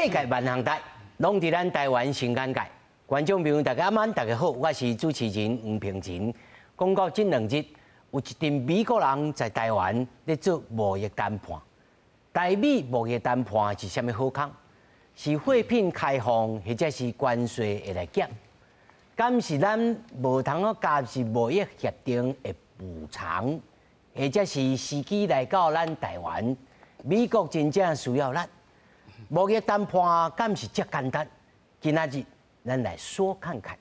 世界萬項台，攏佇咱台灣新簡介。觀眾朋友，大家晚，大家好，我是主持人黃平仁。講到這兩日，有一陣美國人在台灣咧做貿易談判。台美貿易談判是啥物好康？是貨品開放，或者是關稅會來減？敢是咱無通好加入貿易協定的補償，或者是時機來到咱台灣，美國真正需要咱？貿易談判敢是遮簡單？今仔日咱來說看看。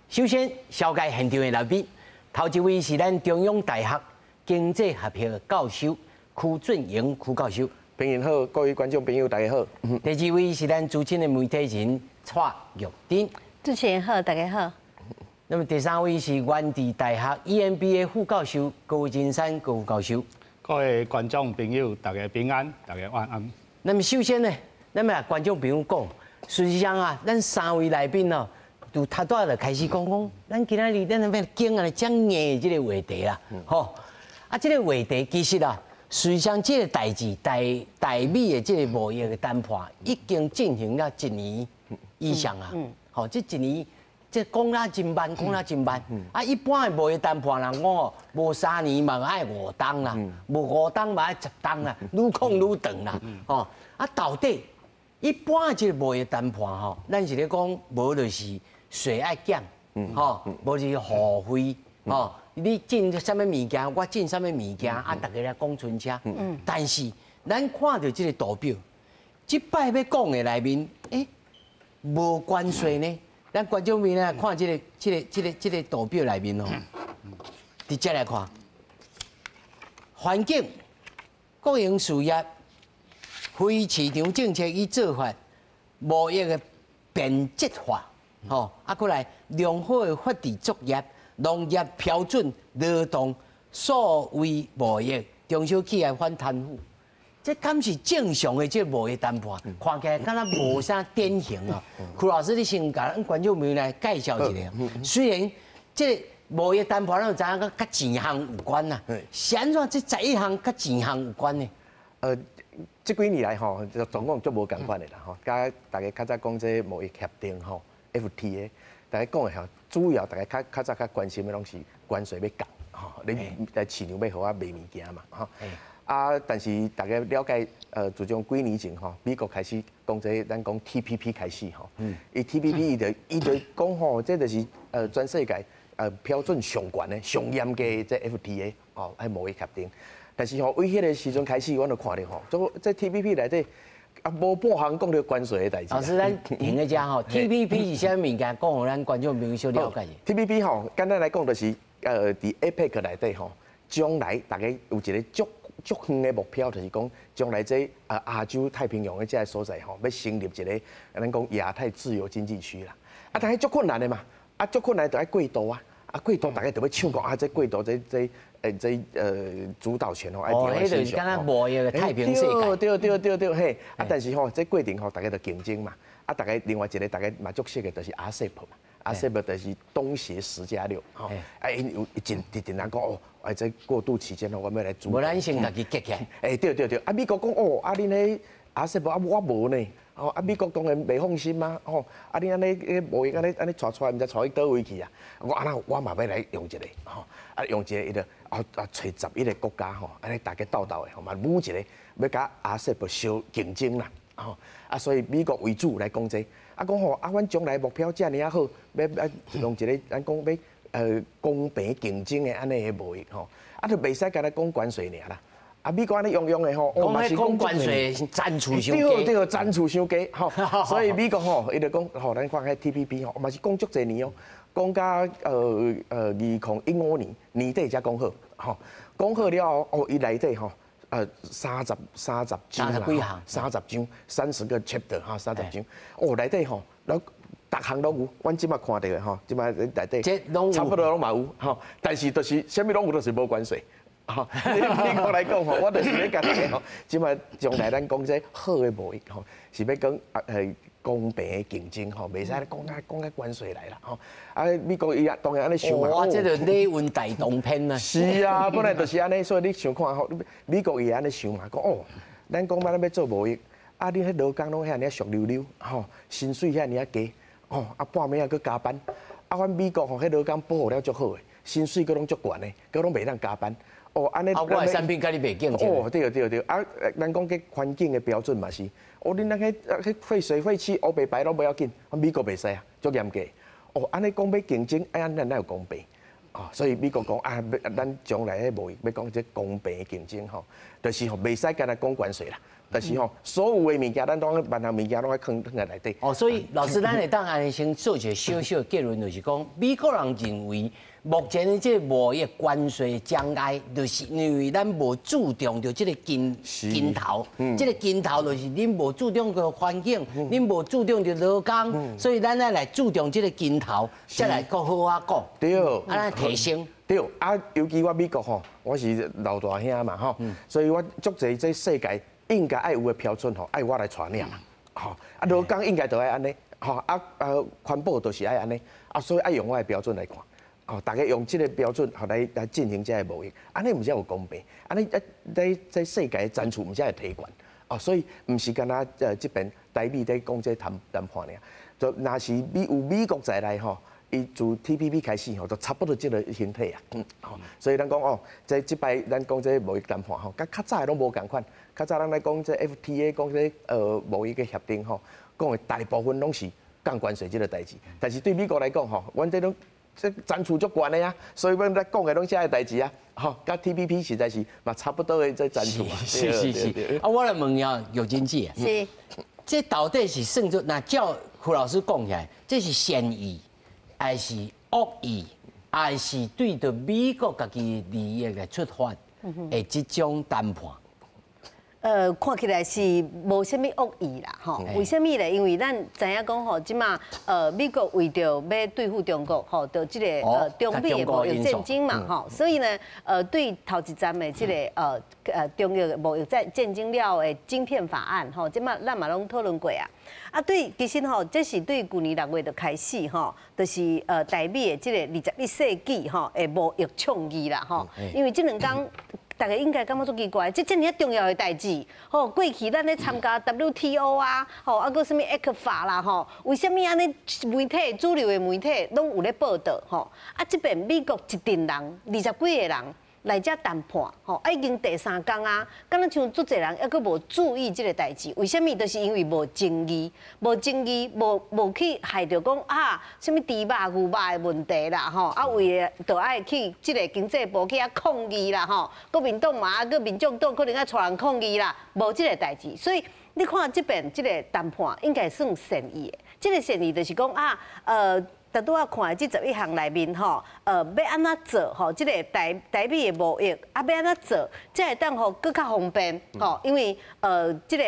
首先，紹介現場的來賓，頭一位是咱中央大學經濟學系的教授區俊榮區教授。朋友好，各位觀眾朋友大家好。第二位是咱資深的媒體人蔡玉珍。主持人好，大家好。那麼第三位是元智大學 EMBA 副教授高金山高教授。各位觀眾朋友，大家平安，大家晚安。那麼首先呢，咱們觀眾朋友講，事實上啊，咱三位來賓哦，就頭拄仔就開始講講，咱今仔日咱欲講按呢遮硬的這個話題啦，吼，啊，這個話題其實啊，事實上這個代誌台台美的這個貿易的談判已經進行了一年以上啊，吼，這一年這講了真慢，講了真慢。啊，一般的貿易談判人講哦，無3年嘛愛5冬啦，無5冬嘛愛10冬啦，愈講愈長啦，吼。啊，到底一般的這個貿易談判吼，咱是咧講無就是稅愛減，吼，無就是互惠，吼，你進啥物物件，我進啥物物件，啊，大家來講春車。但是咱看到這個圖表，這擺欲講的內面，欸，無關稅呢？咱觀眾朋友來看這個圖表內面哦，直接來看，環境、國營事業、非市場政策與做法、貿易的便捷化，吼，啊，閣來良好的法治作業、農業標準、勞動、數位貿易、中小企業反貪腐，這敢是正常的這貿易談判？看起來敢若無啥典型啊。區老師，你先共咱觀眾朋友來介紹一下。雖然這貿易談判咱就知影佮錢項有關啦，是按怎這11項佮錢項有關呢？這幾年來吼，狀況足無仝款的啦吼。佮大家較早講這貿易協定吼，FTA，大家講的吼，主要大家較較早較關心的攏是關稅欲降吼，你來市場欲予我賣物件嘛吼。啊，但是大家了解，自從幾年前吼，美國開始講這個，咱講 TPP 開始吼，伊 TPP 伊就講吼，這就是全世界標準上懸的、上嚴格的這 FTA 吼，彼貿易協定。但是吼，為彼個時陣開始，阮就看著吼，這 TPP 內底啊，無半項講著關稅的代誌。老師，咱停一下吼，TPP 是啥物件？講予咱觀眾朋友小了解。 TPP 吼，簡單來講就是，佇 APEC 內底吼，將來大家有一個足足遠的目標，就是講將來這亞洲太平洋的這个所在吼，欲成立一個咱講亞太自由經濟區啦。啊，但係足困難的嘛，啊，足困難就愛過渡啊，啊，過渡大家就欲搶講啊，這過渡這主導權吼，愛佇阮身上。哦，彼就是敢若貿易的太平世界。對對對對嘿，啊，但是吼，這過程吼，大家就競爭嘛，啊，大家另外一個大家嘛足熟的，就是 RCEP 嘛，RCEP 就是東協10+6吼，啊，𪜶有一陣一陣人講哦，啊，這過渡期間吼，我欲來主。無咱先家己結起來。欸，對對對，啊，美國講哦，啊，恁彼 RCEP 啊，我無呢，哦，啊，美國當然袂放心啊，吼，啊，你按呢貿易按呢按呢帶帶，毋知帶去佗位去啊？我啊那我嘛欲來用一个，吼，啊，用一个伊就啊啊揣11个國家吼，按呢大家鬥鬥的吼，嘛舞一个欲共 RCEP 相競爭啦，吼，啊，所以美國為主來講這個，啊，講吼，啊，阮將來目標遮爾仔好，欲啊用一个咱講欲公平競爭的按呢个貿易吼，啊，就袂使干焦講關稅爾啦。啊，美國按呢用用的吼，講彼講關稅賺厝傷低，對對，賺厝傷低吼，所以美國吼，伊就講吼，咱看彼 TPP 吼，嘛是講足濟年哦，講到2015年年底才講好，吼，講好了後，哦，伊內底吼，三十章啦，三十章，30個 chapter 哈，三十章，哦，內底吼，攏逐項攏有，阮這擺看著的吼，這擺內底差不多攏嘛有吼，但是就是啥物攏有，就是無關稅。吼，美國來講吼，我就是欲共大家吼，這擺將來咱講這好的貿易吼，是欲講啊公平的競爭吼，袂使講啊講啊關稅來啦吼。啊，美國伊啊當然按呢想嘛。哇，這個禮運大動片啊！是啊，本來就是按呢，所以你想看吼，美國伊會按呢想嘛，講哦，咱講咱欲做貿易，啊，恁彼勞工攏遐爾俗溜溜，吼，薪水遐爾低，吼，啊半暝啊閣加班，啊，阮美國吼，彼勞工保護了足好的，薪水閣攏足懸的，閣攏袂當加班。哦，按呢，啊，我的產品佮你袂競爭。哦，對對對，啊，咱講這環境的標準嘛是，哦，恁那彼廢水廢氣烏白排攏無要緊，美國袂使啊，足嚴格。哦，按呢講欲競爭，啊，咱哪有公平？哦，所以美國講啊，咱將來彼貿易欲講這公平的競爭吼，就是吼袂使干焦講關稅啦，但是吼所有的物件，咱攏萬項物件攏愛囥囥佇內底。哦，所以老師，咱會當按呢先做一個小小結論，就是講美國人認為目前的這個貿易關稅障礙，就是因為咱無注重著這個根根頭，這個根頭就是恁無注重著環境，恁無注重著勞工，所以咱愛來注重這個根頭，才來閣好好講。對，啊，咱提升。對，啊，尤其我美國吼，我是老大兄嘛吼，所以我足濟這世界應該愛有的標準吼，愛我來帶領嘛，吼，啊，勞工應該就愛按呢，吼，啊啊，環保就是愛按呢，啊，所以愛用我的標準來看。哦，大家用這個標準吼來來進行這個貿易，按呢毋才有公平，按呢啊在在世界的層次毋才會提懸，哦，所以毋是干焦這邊台美咧講這談談判爾，就若是美有美國在內吼，伊自 TPP 開始吼，就差不多這個形態啊，吼，所以咱講哦，這這擺咱講這貿易談判吼，佮較早的攏無仝款，較早咱咧講這 FTA 講這貿易的協定吼，講的大部分攏是降關稅這個代誌，但是對美國來講吼，阮這攏這層次足懸的啊，所以阮咧講的攏這个代誌啊，吼，佮 TPP 實在是嘛差不多的這層次啊。是是是。啊，我來問下玉珍姐啊，這到底是算做，若照胡老師講起來，這是善意，還是惡意，還是對著美國家己的利益來出發的這種談判？看起來是無啥物惡意啦，吼。為啥物咧？因為咱知影講吼，這馬美國為著欲對付中國，吼，就這個中美的貿易戰爭嘛，吼，所以呢，對頭一站的這個中國貿易戰戰爭了的晶片法案，吼，這馬咱嘛攏討論過啊。啊，對，其實吼，這是對舊年6月就開始吼，就是台美的這個21世紀吼的貿易倡議啦，吼，因為這兩工，大家應該感覺足奇怪，這遮爾重要的代誌，吼，過去咱咧參加 WTO 啊，吼，啊，閣啥物 ECFA 啦，吼，為啥物按呢媒體主流的媒體攏有咧報導，吼，啊，這邊美國一陣人二十幾個人來遮談判，吼，啊，已經第三工啊，敢若像足濟人猶閣無注意這個代誌，為啥物？就是因為無爭議，無爭議，無無去害著講啊，啥物豬肉牛肉的問題啦，吼，啊，為了就愛去這個經濟部去遐抗議啦，吼，國民黨嘛，啊，閣民眾黨可能愛帶人抗議啦，無這個代誌，所以你看這邊這個談判應該算善意的，這個善意就是講啊，拄拄仔看的這11項內面吼，欲按怎做吼？這個台台美的貿易啊，欲按怎做，才會當予閣較方便吼？因為這個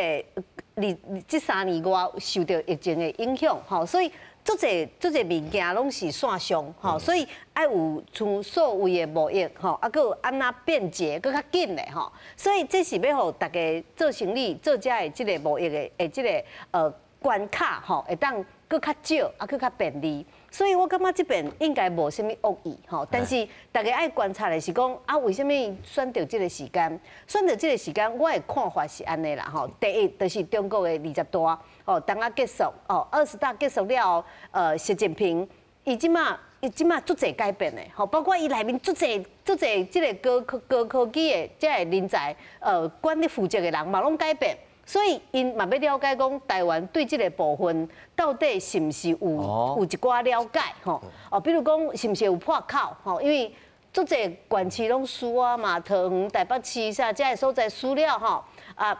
二這3年外受著疫情的影響吼，所以足濟足濟物件攏是線上吼，所以愛有像數位的貿易吼，啊，閣有按怎便捷，閣較緊的吼，所以這是欲予大家做生意做遮的這個貿易的的這個關卡吼，會當閣較少，啊，閣較便利。所以我感覺這邊應該無啥物惡意吼，但是大家愛觀察的是講啊，為啥物選著這個時間？選著這個時間，我的看法是按呢啦吼。第一，就是中國的二十大哦，當仔結束哦，二十大結束了後，習近平伊這馬伊這馬足濟改變的吼，包括伊內面足濟足濟這個高科高科技的這个人才，管理負責的人嘛攏改變。所以𪜶嘛欲了解講台灣對這個部分到底是毋是有有一寡了解吼？哦，比如講是毋是有破口吼？因為足濟縣市攏輸啊嘛，桃園、台北市啥這个所在輸了吼啊，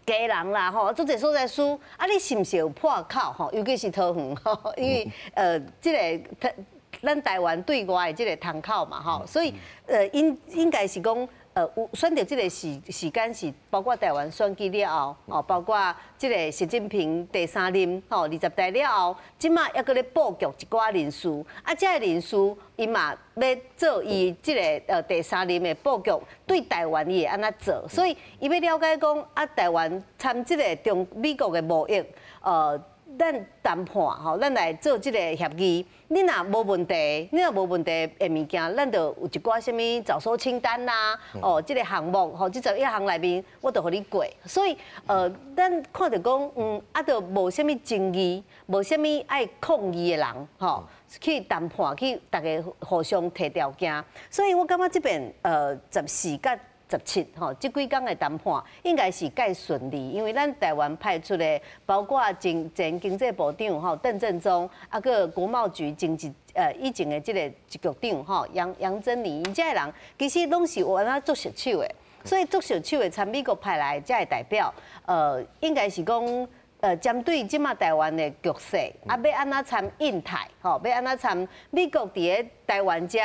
基隆啦吼，足濟所在輸啊，你是毋是有破口吼？尤其是桃園吼，因為這個咱台灣對外的這個窗口嘛吼，所以應應該是講。有選著這個時時間是包括台灣選舉了後，哦，包括這個習近平第三任吼二十大了後，這馬猶閣咧布局一寡人事，啊，這个人事伊嘛欲做伊這個第三任的布局，對台灣伊會按怎做？所以伊欲了解講啊，台灣參這個中美國的貿易，咱談判吼，咱來做這個協議。你若無問題，你若無問題的物件，咱就有一寡啥物早收清單啦，哦，這個項目吼，這11項內面，我就予你過。所以，咱看著講，啊，就無啥物爭議，無啥物愛抗議的人，吼，去談判，去逐家互相提條件。所以我感覺這邊14佮17吼，這幾工的談判應該是蓋順利，因為咱台灣派出的包括前前經濟部長吼鄧振中，啊閣國貿局經濟以前的這個局長吼楊楊珍妮，這个人其實攏是有按怎做熟手的，所以做熟手的參美國派來這个代表，應該是講，針對這馬台灣的局勢，啊，欲按怎參印太，吼，欲按怎參美國佇咧台灣遮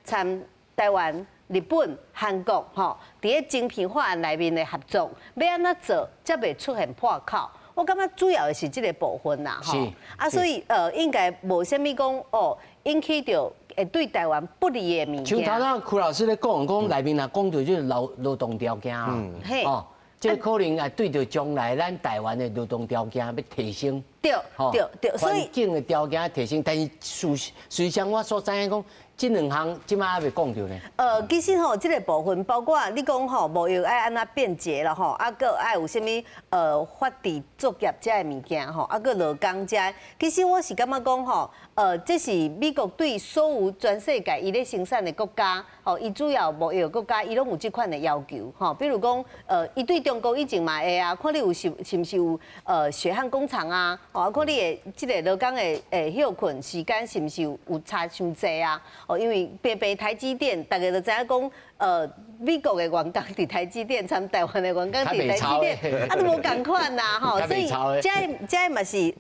參台灣、日本、韓國，吼，佇咧晶片法案內面的合作，欲按怎做，才袂出現破口？我感覺主要的是這個部分啦，吼，啊，所以應該無啥物講哦，引起著會對台灣不利的物件。像頭先柯老師咧講，講內面若講著這個勞動條件啊，哦，這可能會對著將來咱台灣的勞動條件欲提升，對，所以環境的條件提升，但是事實上我所知影講，這兩項這馬猶未講著呢。其實吼，這個部分包括你講吼，貿易愛按怎便捷啦吼，啊，閣愛有啥物法治作業這个物件吼，啊，閣勞工這，其實我是感覺講吼，這是美國對所有全世界伊咧生產的國家，吼，伊主要貿易國家，伊攏有這款的要求，吼，比如講，伊對中國以前嘛會啊，看你有是是毋是有血汗工廠啊，吼，看你的這個勞工的歇睏時間是毋是有差傷濟啊？哦，因為平平台積電，大家都知影講，美國的員工佇台積電，參台灣的員工佇台積電，啊，都無仝款啦，吼，所以這這嘛是，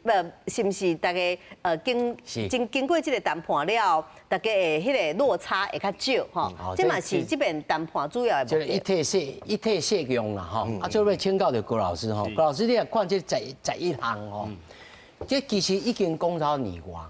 是毋是大家經經經過這個談判了，大家的彼個落差會較少，吼，這嘛是這邊談判主要的目的。一體適用啦，吼，啊，最尾請教著郭老師吼，郭老師你若看這11項吼，這其實已經講到年外，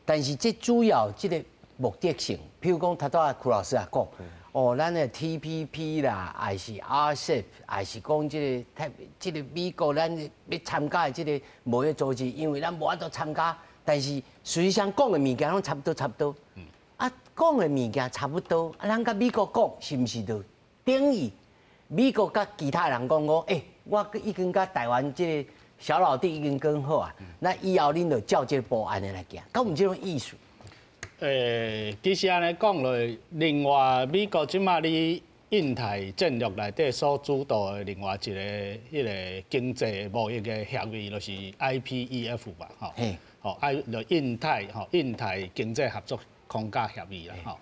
但是這主要這個目的性，譬如講，頭拄仔柯老師也講，哦，咱的 TPP 啦，還是 RCEP，還是講這個台這個美國咱欲參加的這個貿易組織，因為咱無法度參加，但是實際上講的物件攏差不多差不多，啊，講的物件差不多，啊，咱佮美國講是毋是就等於美國佮其他人講講，欸，我已經佮台灣這個小老弟已經講好啊，那以後恁就照這個步按呢來行，敢有這種意思？其實按呢講落，另外美國這馬佇印太戰略內底所主導的另外一個彼個經濟貿易的協議，就是 IPEF 吧，吼，吼，I 就印太吼印太經濟合作框架協議啦，吼。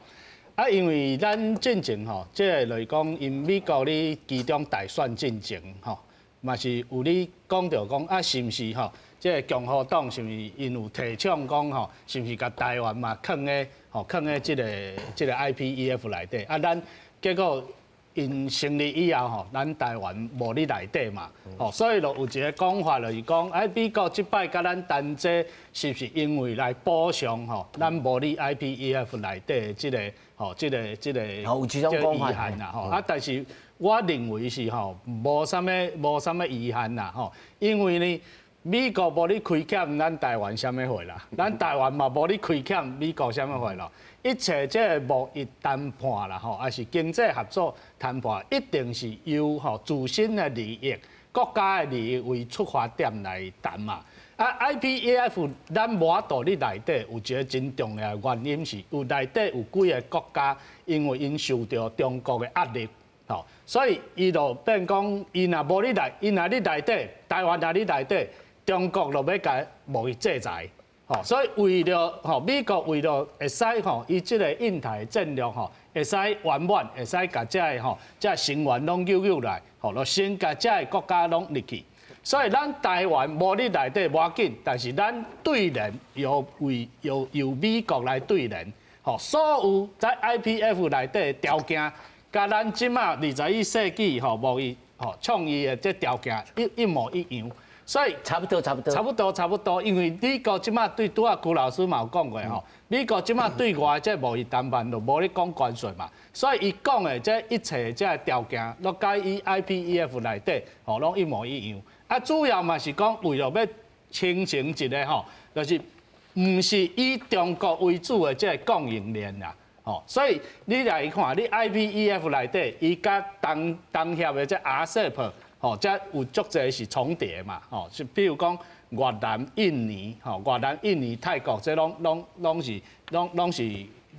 啊，因為咱進前吼，這個就是講，𪜶美國佇期中大選進前吼，嘛是有咧講著講啊，是毋是吼？這個共和黨是毋是𪜶有提倡講吼，是毋是共台灣嘛囥咧吼囥咧這個 IPEF 內底？啊，咱結果𪜶成立以後吼，咱台灣無佇內底嘛，吼，所以就有一個講法就是講，哎，美國這擺共咱談這，是毋是因為來補償吼，咱無佇 IPEF 內底的這個吼，這個有這種講法遺憾啦吼，啊，但是我認為是吼，無啥物遺憾啦吼，因為呢，美國無咧虧欠咱台灣啥物貨啦，咱台灣嘛無咧虧欠美國啥物貨咯。一切這個貿易談判啦吼，抑是經濟合作談判，一定是由吼自身的利益、國家的利益為出發點來談嘛。啊，IPEF 咱無法度佇內底，有一個真重要的原因是，有內底有幾个國家，因為𪜶受著中國的壓力。吼，所以伊就變講，伊若無佇內，伊若佇內底，台灣若佇內底，中國就欲共貿易制裁，吼，所以為著吼美國為著會使吼，伊這個印太戰略吼，會使圓滿，會使共這个吼，這个成員攏揪揪來，吼，就先共這个國家攏入去。所以咱台灣無佇內底無要緊，但是咱對聯由為由由美國來對聯，吼，所有在 IPEF 內底的條件，佮咱這馬21世紀吼貿易吼倡議的這條件一模一樣。所以差不多，差不多，差不多，差不多。因為美國這馬對拄仔柯老師嘛有講過吼，美國這馬對外這貿易談判就無咧講關稅嘛，所以伊講的這一切這條件，攏佮伊 IPEF 內底吼攏一模一樣。啊，主要嘛是講為著欲形成一个吼，就是毋是以中國為主的這個供應鏈啦。吼，所以你來看，你 IPEF 內底，伊佮東協的這 RCEP 吼，這有足濟是重疊嘛，吼，是比如講越南、印尼，吼，越南、印尼、泰國，這攏是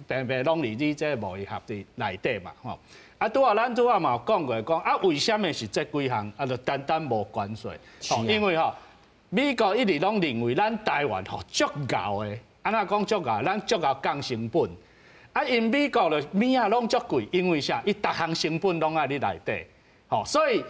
平平攏佇你這貿易協定內底嘛，吼。啊，拄仔咱拄仔嘛有講過，講啊，為啥物是這幾項啊，就單單無關稅？吼，因為吼，美國一直攏認為咱台灣吼足𠢕的，按怎講足𠢕？咱足𠢕降成本。啊，𪜶美國就物仔攏足貴，因為啥？伊逐項成本攏愛佇內底，吼，所以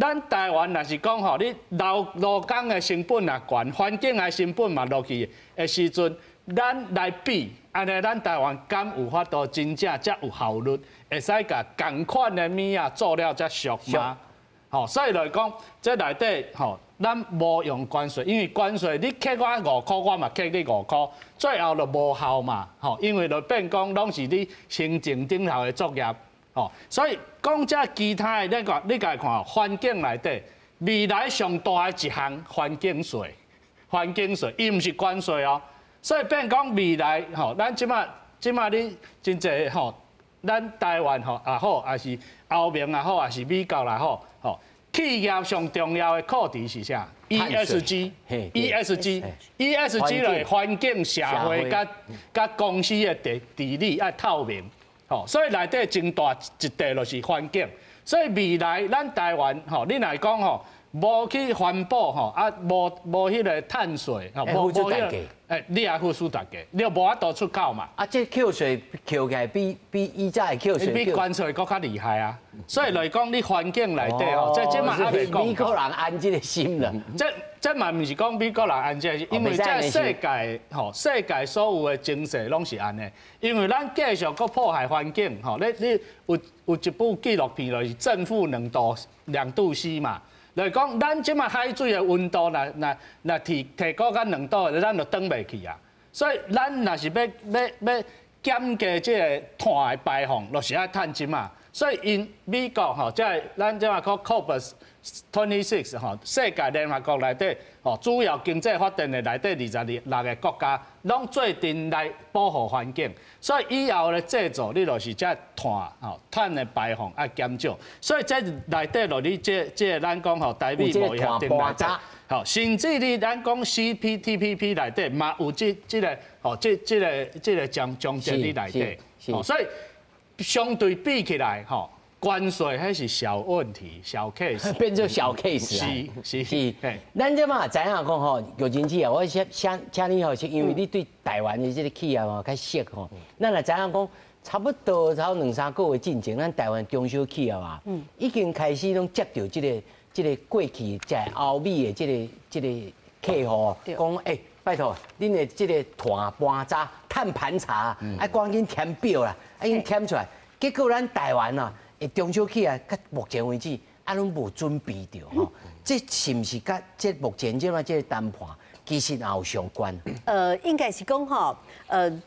咱台灣若是講吼，你勞工的成本若懸，環境的成本嘛落去的時陣，咱來比，按呢咱台灣敢有法度真正遮有效率，會使共仝款的物仔做了遮俗嗎？吼，所以來講，這內底吼，咱無用關稅，因為關稅你扣我5箍，我嘛扣你5箍，最後就無效嘛，吼，因為就變講攏是你行政頂頭的作業，吼，所以講這其他的，你看你共看環境內底，未來上大的一項環境稅，環境稅，伊毋是關稅哦，所以變講未來吼，咱這馬你真濟吼，咱台灣吼也好，抑是歐盟也好，抑是美國也好，吼。企業上重要的課題是啥？ESG，ESG，ESG 就是環境、社會佮佮公司的治理愛透明，吼，所以內底真大一塊就是環境。所以未來咱台灣吼，你若講吼，無去環保吼，啊無無彼個碳稅，吼，無無彼個，欸，你也付出代價，你又無法度出口嘛。啊，這扣稅扣起來比以前的扣稅比關稅閣較厲害啊！所以來講，你環境內底吼，這這嘛猶未講。美國人安這個心啦。這嘛毋是講美國人按這個心，因為這世界吼，世界所有的情勢攏是按呢。因為咱繼續閣破壞環境，吼，你你有有一部紀錄片就是正負2度 C 嘛。就是講，咱這馬海水的溫度，若若若提提高到兩度，咱就轉袂去啊。所以，咱若是欲欲欲減低這個碳的排放，就是愛趁這馬。所以，𪜶美國吼，這咱這馬講 COP 26 吼，世界聯合國內底吼，主要經濟發展的內底26個國家，攏做陣來保護環境。所以以後的製造，你就是這碳吼碳的排放愛減少。所以這內底落你這這咱講吼，台美貿易協定內底，吼，甚至你咱講 CPTPP 內底嘛有這這個吼，這這個這個章章節佇內底，吼，所以相對比起來吼，關稅彼是小問題、小 case，變做小 case 是是是。咱這馬知影講吼，玉珍姊啊，我先請請你吼，是因為你對台灣的這個企業吼較熟吼。咱來知影講，差不多頭兩三個月進前，咱台灣中小企業啊，已經開始攏接著這個這個過去在歐美的這個這個客戶講，欸，拜託，恁的這個碳盤查、碳盤查，愛趕緊填表啦，愛緊填出來。結果咱台灣啊，中小企業到目前為止，啊，攏無準備著吼，這是毋是佮這目前這馬這個談判其實也有相關？應該是講吼，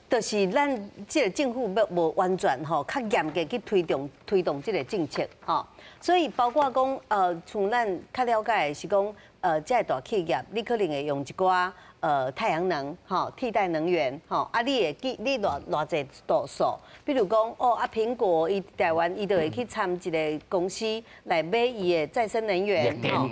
就是咱這個政府欲無完全吼，較嚴格去推動推動這個政策吼，所以包括講，像咱較了解的是講，這個大企業你可能會用一寡太陽能吼，替代能源吼，啊，你會記你偌偌濟度數？比如講，哦，啊，蘋果伊台灣伊就會去參一個公司來買伊的再生能源吼，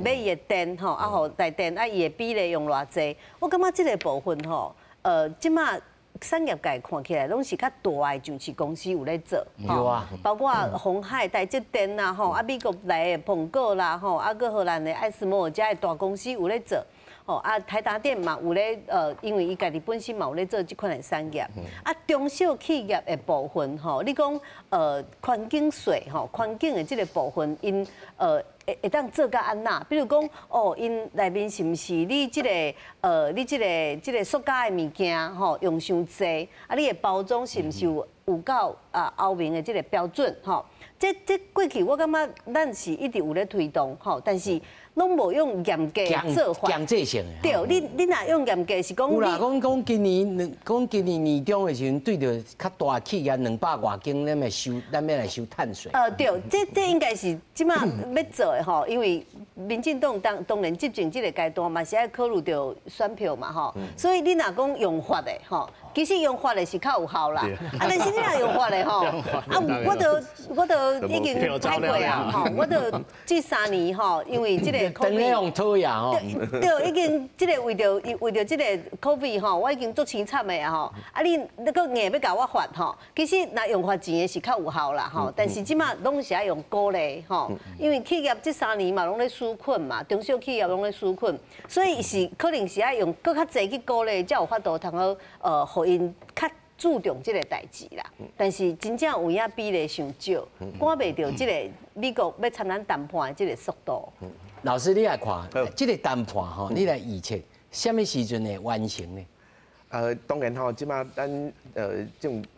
買伊的電吼，啊，予台電啊，伊的比例用偌濟？我感覺這個部分吼，這馬產業界看起來攏是較大的上市公司有咧做，有啊，包括鴻海、台積電啦，吼，啊，美國來的蘋果啦，吼，啊，閣荷蘭的艾斯摩爾遮的大公司有咧做。吼啊，台達電嘛有咧，因為伊家己本身嘛有咧做這款的產業。啊，中小企業的部分吼，你講環境稅吼，環境的這個部分，𪜶會會當做甲按怎？比如講，哦，𪜶內面是毋是你這個你這個這個塑膠的物件吼用傷濟？啊，你的包裝是毋是有有夠啊歐盟的這個標準吼？這這過去我感覺咱是一直有咧推動吼，但是攏無用嚴格做法。強制性的。對，你若用嚴格是講。有啦，講講今年講今年年中的時陣，對著較大企業200外間，咱欲來收碳稅。對，這應該是這馬欲做的吼，因為民進黨當然執政這個階段嘛是愛考慮著選票嘛吼，所以你若講用法的吼，其實用法的是較有效啦。啊，但是你若用法的吼，啊，我都已經歹過啊吼，我都這3年吼，因為這個 COVID，用討厭吼，對，已經這個為著這個 COVID 吼，我已經足凄慘的啊吼，啊你閣硬欲共我罰吼，其實若用罰錢的是較有效啦吼，但是這馬攏是愛用鼓勵吼，因為企業這三年嘛攏咧紓困嘛，中小企業攏咧紓困，所以是可能是愛用閣較濟去鼓勵，才有法度通好予𪜶較注重這個代誌啦。但是真正有影比例傷少，趕袂著這個美國欲參咱談判的這個速度。老師，你來看這個談判吼，你來預測啥物時陣會完成呢？當然吼，這馬咱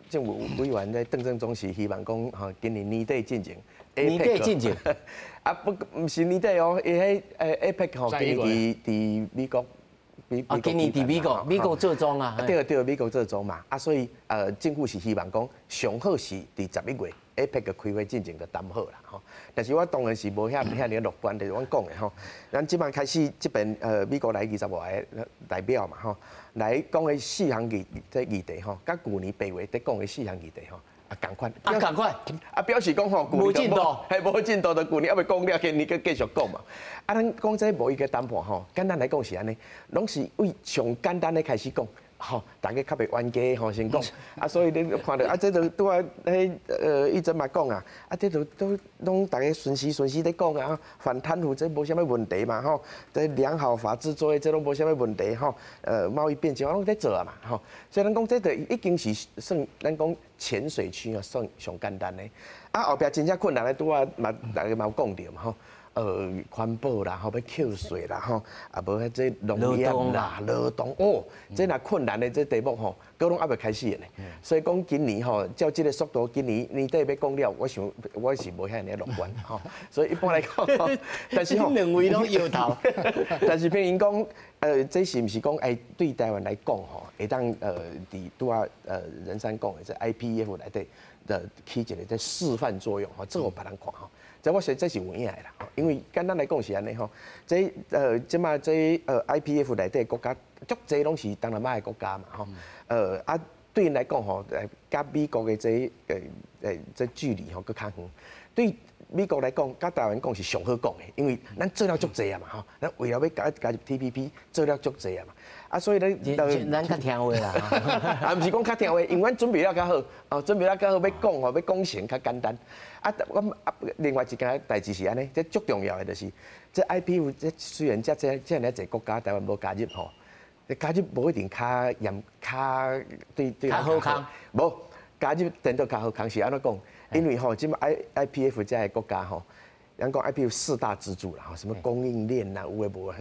政府委員咧鄧政中是希望講吼，今年年底進前。年底進前。啊不，毋是年底哦，伊彼APEC 吼，今年佇美國。啊，今年佇美國，美國做莊啊。對對，美國做莊嘛。啊，所以政府是希望講上好是佇11月 APEC 的開會進前就談好啦吼。但是我當然是無遐爾樂觀，就是阮講的吼。咱這擺開始這邊美國來25個代表嘛吼，來講的四項議題吼，佮舊年8月佇講的四項議題吼。啊，仝款，啊，仝款，啊，表示講吼，無進度，係無進度，就舊年猶未講了，今年閣繼續講嘛。啊，咱講這貿易的談判吼，簡單來講是按呢，攏是為上簡單的開始講，吼，大家較袂冤家吼，先講。啊，所以你看著啊，這就拄仔彼伊陣嘛講啊，啊，這就都攏大家順時順時咧講啊，反貪腐這無啥物問題嘛吼，這良好法治作業這攏無啥物問題吼，貿易便捷攏咧做啊嘛吼，所以咱講這就已經是算咱講淺水區啊，算上簡單的。啊，後壁真正困難的拄仔嘛，大家嘛有講著嘛吼。環保啦，吼，欲扣稅啦，吼，啊，無彼這農業啦，勞動哦，這若困難的這題目吼，閣攏猶未開始的呢。所以講今年吼，照這個速度，今年年底欲講了，我想我是無遐爾樂觀吼。所以一般來講，但是吼，兩位攏搖頭。但是譬如講，這是毋是講對台灣來講吼，會當佇拄仔仁山講的這 IPEF 內底的起一個這示範作用吼，做予別人看吼。這我說這是有影的啦，因為簡單來講是按呢吼，這這馬這IPEF 內底國家足濟攏是東南亞的國家嘛吼，啊對𪜶來講吼，佮美國的這距離吼閣較遠，對美國來講，佮台灣講是上好講的，因為咱做了足濟啊嘛吼，咱為了欲加入 TPP 做了足濟啊嘛，啊所以咧，咱較聽話啦，啊毋是講較聽話，因為阮準備了較好，哦準備了較好，欲講吼，欲講成較簡單。啊，我啊另外一件代誌是按呢，這足重要的就是，這 IPEF 這雖然這爾濟國家台灣無加入吼，加入無一定較嚴較對對較好康，無加入顛倒較好康是按怎講？因為吼，這馬 IPEF 這个國家吼，咱講 IPEF 四大支柱啦，吼，什麼供應鏈啦，有的無的，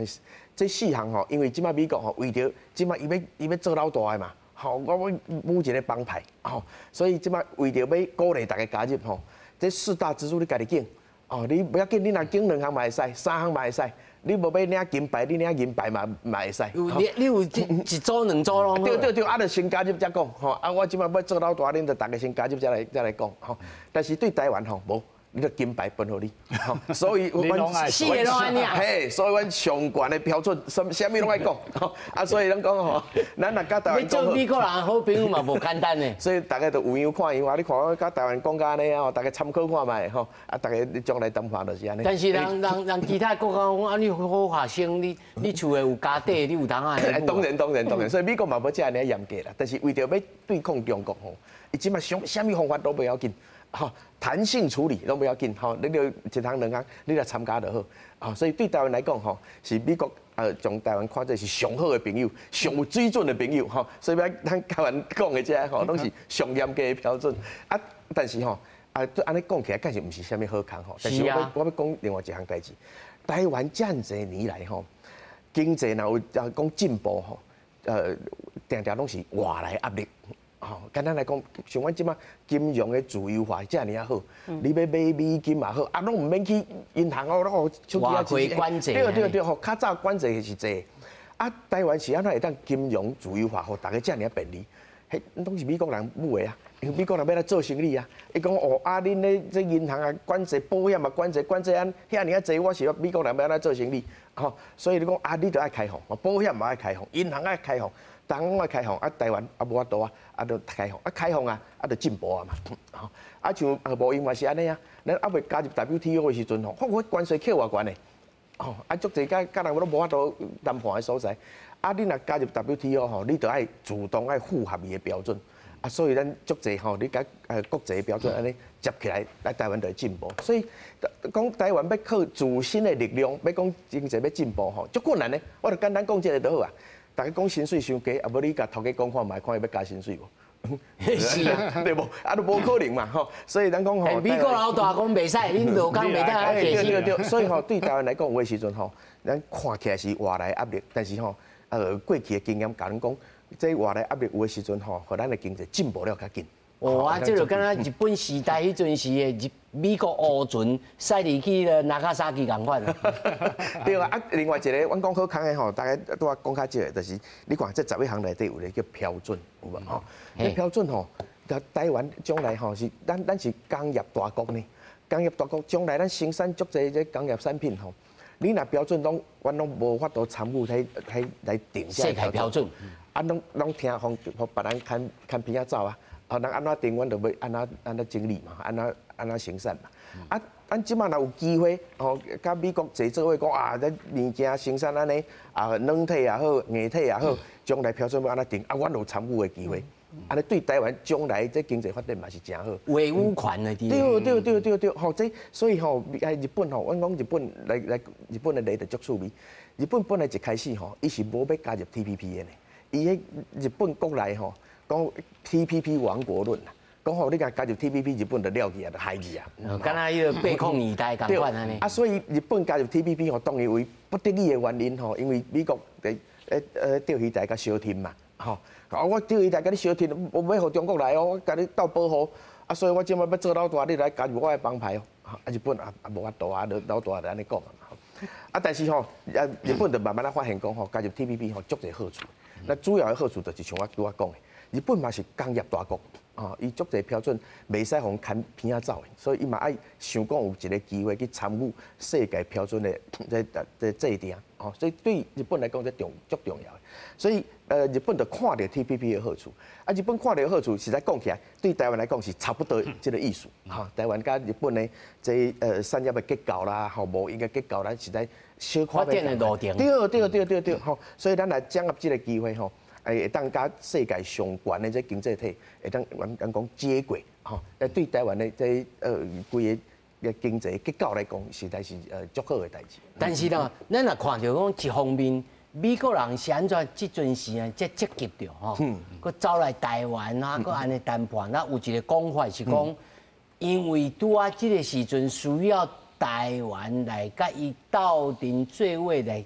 這四項吼，因為這馬美國吼為著這馬伊欲做老大的嘛，吼，我欲舞一個幫派，吼，所以這馬為著欲鼓勵大家加入吼，這四大支柱你家己揀，哦，你無要緊，你若揀兩項嘛會使，三項嘛會使，你無欲領金牌，你領銀牌嘛會使。你有一組兩組攏。對對對，啊，就先加入才講，吼，啊，我這馬欲做老大，恁就逐家先加入才來講，吼。但是對台灣吼，無。你就金牌分予你，所以阮四個攏愛領，嘿，所以阮上懸的標準，啥物攏愛講，啊，所以咱講吼，咱若佮台灣做美國人好朋友嘛無簡單呢。所以逐家都有樣看樣啊！你看我佮台灣講甲按呢啊，逐家參考看覓吼，啊，逐家將來談判就是按呢。但是人其他國家講啊，你好學生，你厝的有家底，你有通啊？當然當然當然，所以美國嘛無遮爾嚴格啦。但是為著欲對抗中國吼，伊這馬想啥物方法都袂要緊。吼，彈性處理攏無要緊，吼，你就一項兩項，你來參加就好，吼，所以對台灣來講，吼，是美國將台灣看做是上好的朋友，上有水準的朋友，吼，所以咱台灣講的這吼，攏是上嚴格的標準。啊，但是吼，啊，按呢講起來，確實毋是啥物好康吼。但是我欲講另外一項代誌，台灣遮爾濟年來吼，經濟若有講進步吼，定定攏是外來壓力。吼，簡單來講，像阮這馬金融的自由化遮爾仔好，你欲買美金嘛好，啊，攏毋免去銀行哦，攏手機外匯管制。對對對，吼，較早管制是濟，啊，台灣是按怎會當金融自由化，予逐家遮爾仔便利？彼攏是美國人母的啊，因為美國人欲來做生意啊，伊講哦，啊，恁咧這銀行啊，管制保險啊，管制管制按遐爾仔濟，我是美國人欲按怎做生意？吼，所以你講啊，你著愛開放，保險嘛愛開放，銀行愛開放。逐項攏愛開放，啊，台灣啊無法度啊，啊著開放，啊開放啊，啊著進步啊嘛，吼，啊像貿易嘛是按呢啊，咱猶未加入 WTO 的時陣吼，我關稅扣偌懸的，吼，啊足濟佮佮人攏無法度談判的所在，啊你若加入 WTO 吼，你著愛主動愛符合伊的標準，啊所以咱足濟吼，你共國際標準按呢接起來，來台灣就會進步。所以講台灣欲靠自身的力量，欲講經濟欲進步吼，足困難的。我著簡單講這個就好啊。逐家講薪水傷低，啊無你共頭家講看覓，看伊欲加薪水無？是啊，對無？啊，都無可能嘛，吼。所以咱講吼，美國老大講袂使，恁勞工袂當對對對，所以吼，對台灣來講，有的時陣吼，咱看起來是外來壓力，但是吼，過去的經驗共咱講，這外來壓力有的時陣吼，予咱的經濟進步了較緊。哦啊，這就敢若日本時代彼陣時的日美國烏船駛入去了納加沙基仝款。對啊，啊，另外一個，阮講好康的吼，大家拄仔講較少的，就是你看這11項內底有一個叫標準，有無吼？這標準吼，台灣將來吼是咱是工業大國呢，工業大國將來咱生產足濟這工業產品吼，你若標準攏阮攏無法度參與彼來定世界標準，啊，攏攏聽予別人牽牽鼻仔走啊！啊，人按怎定，阮就欲按怎按怎整理嘛，按怎按怎生產嘛。啊，咱這馬若有機會，吼，佮美國坐做伙講啊，咱物件生產按呢，啊，軟體也好，硬體也好，將來標準欲按怎定，啊，阮有參與的機會。按呢對台灣將來這經濟發展嘛是誠好。話語權的對對對對對，吼，這所以吼，日本吼，阮講日本來來日本的例就足趣味。日本本來一開始吼，伊是無欲加入 TPP 的呢，伊彼日本國內吼，講 TPP 亡國論啦，講吼你共加入 TPP，日本就了去啊，就害去啊。敢若彼個八礦二代仝款按呢。啊，所以日本加入 TPP 吼，當然為不得已的原因吼，因為美國佇釣魚台共相伨嘛，吼，啊我釣魚台共你相伨，我欲予中國來哦，我共你鬥保護，啊，所以我這馬欲做老大，你來加入我的幫派哦。啊，日本啊啊無法度啊，老大就按呢講嘛。啊，但是吼，啊日本就慢慢仔發現講吼，加入 TPP 吼，足濟好處。那主要的好處就是像我拄仔講的。日本嘛是工業大國，啊，伊足濟標準袂使予人牽鼻仔走的，所以伊嘛愛想講有一個機會去參與世界標準的這這制定，吼，所以對日本來講這重足重要的。所以日本就看著 TPP 的好處，啊，日本看著好處，實在講起來，對台灣來講是差不多這個意思，哈，台灣佮日本的這產業的結構啦，吼，貿易的結構，咱實在小可發展的路程。對對對對對，吼，所以咱來掌握這個機會，吼。會當佮世界上懸的這經濟體，會當阮咱講接軌，吼，對台灣的這規个經濟結構來講，實在是足好的代誌。但是呢，咱若看著講一方面，美國人是按怎這陣時啊，遮積極著吼，閣走來台灣啊，閣按呢談判，那有一個講法是講，因為拄仔這個時陣需要台灣來佮伊鬥陣做伙來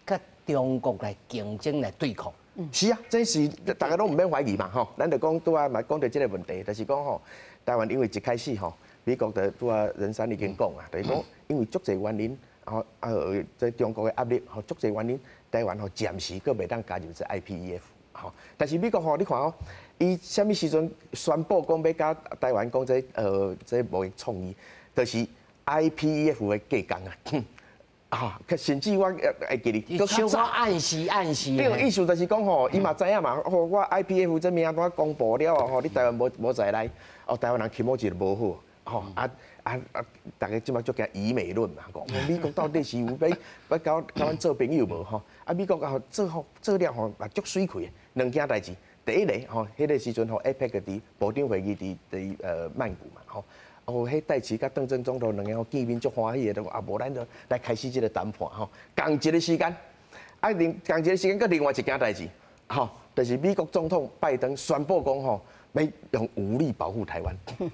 佮中國來競爭來對抗。是啊，這是逐家攏毋免懷疑嘛，吼。咱就講拄仔嘛講著這個問題，就是講吼，台灣因為一開始吼，美國就拄仔仁山已經講啊，就是講因為足濟原因，吼啊，這中國的壓力，吼足濟原因，台灣吼暫時閣袂當加入這 IPEF，吼。但是美國吼，你看哦，伊啥物時陣宣布講欲佮台灣講這這貿易倡議，就是 IPEF 的過工啊。啊，甚至我會記得，小可暗示暗示。對，意思就是講吼，伊嘛知影嘛，吼，我 IPEF 這名單公布了吼，你台灣無無在內，哦，台灣人気持ち就無好，吼啊啊啊！逐家這馬足驚疑美論嘛，講美國到底是有欲欲共共阮做朋友無吼？啊，美國吼做吼做了吼嘛足媠氣的，兩件代誌。第一個吼，彼個時陣吼，APEC 佇部長會議佇佇曼谷嘛吼。哦，彼戴琪佮鄧政總統兩个見面足歡喜的，就啊無咱就來開始這個談判吼。仝一個時間，啊另仝一個時間，閣另外一件代誌，吼，就是美國總統拜登宣布講吼，欲用武力保護台灣。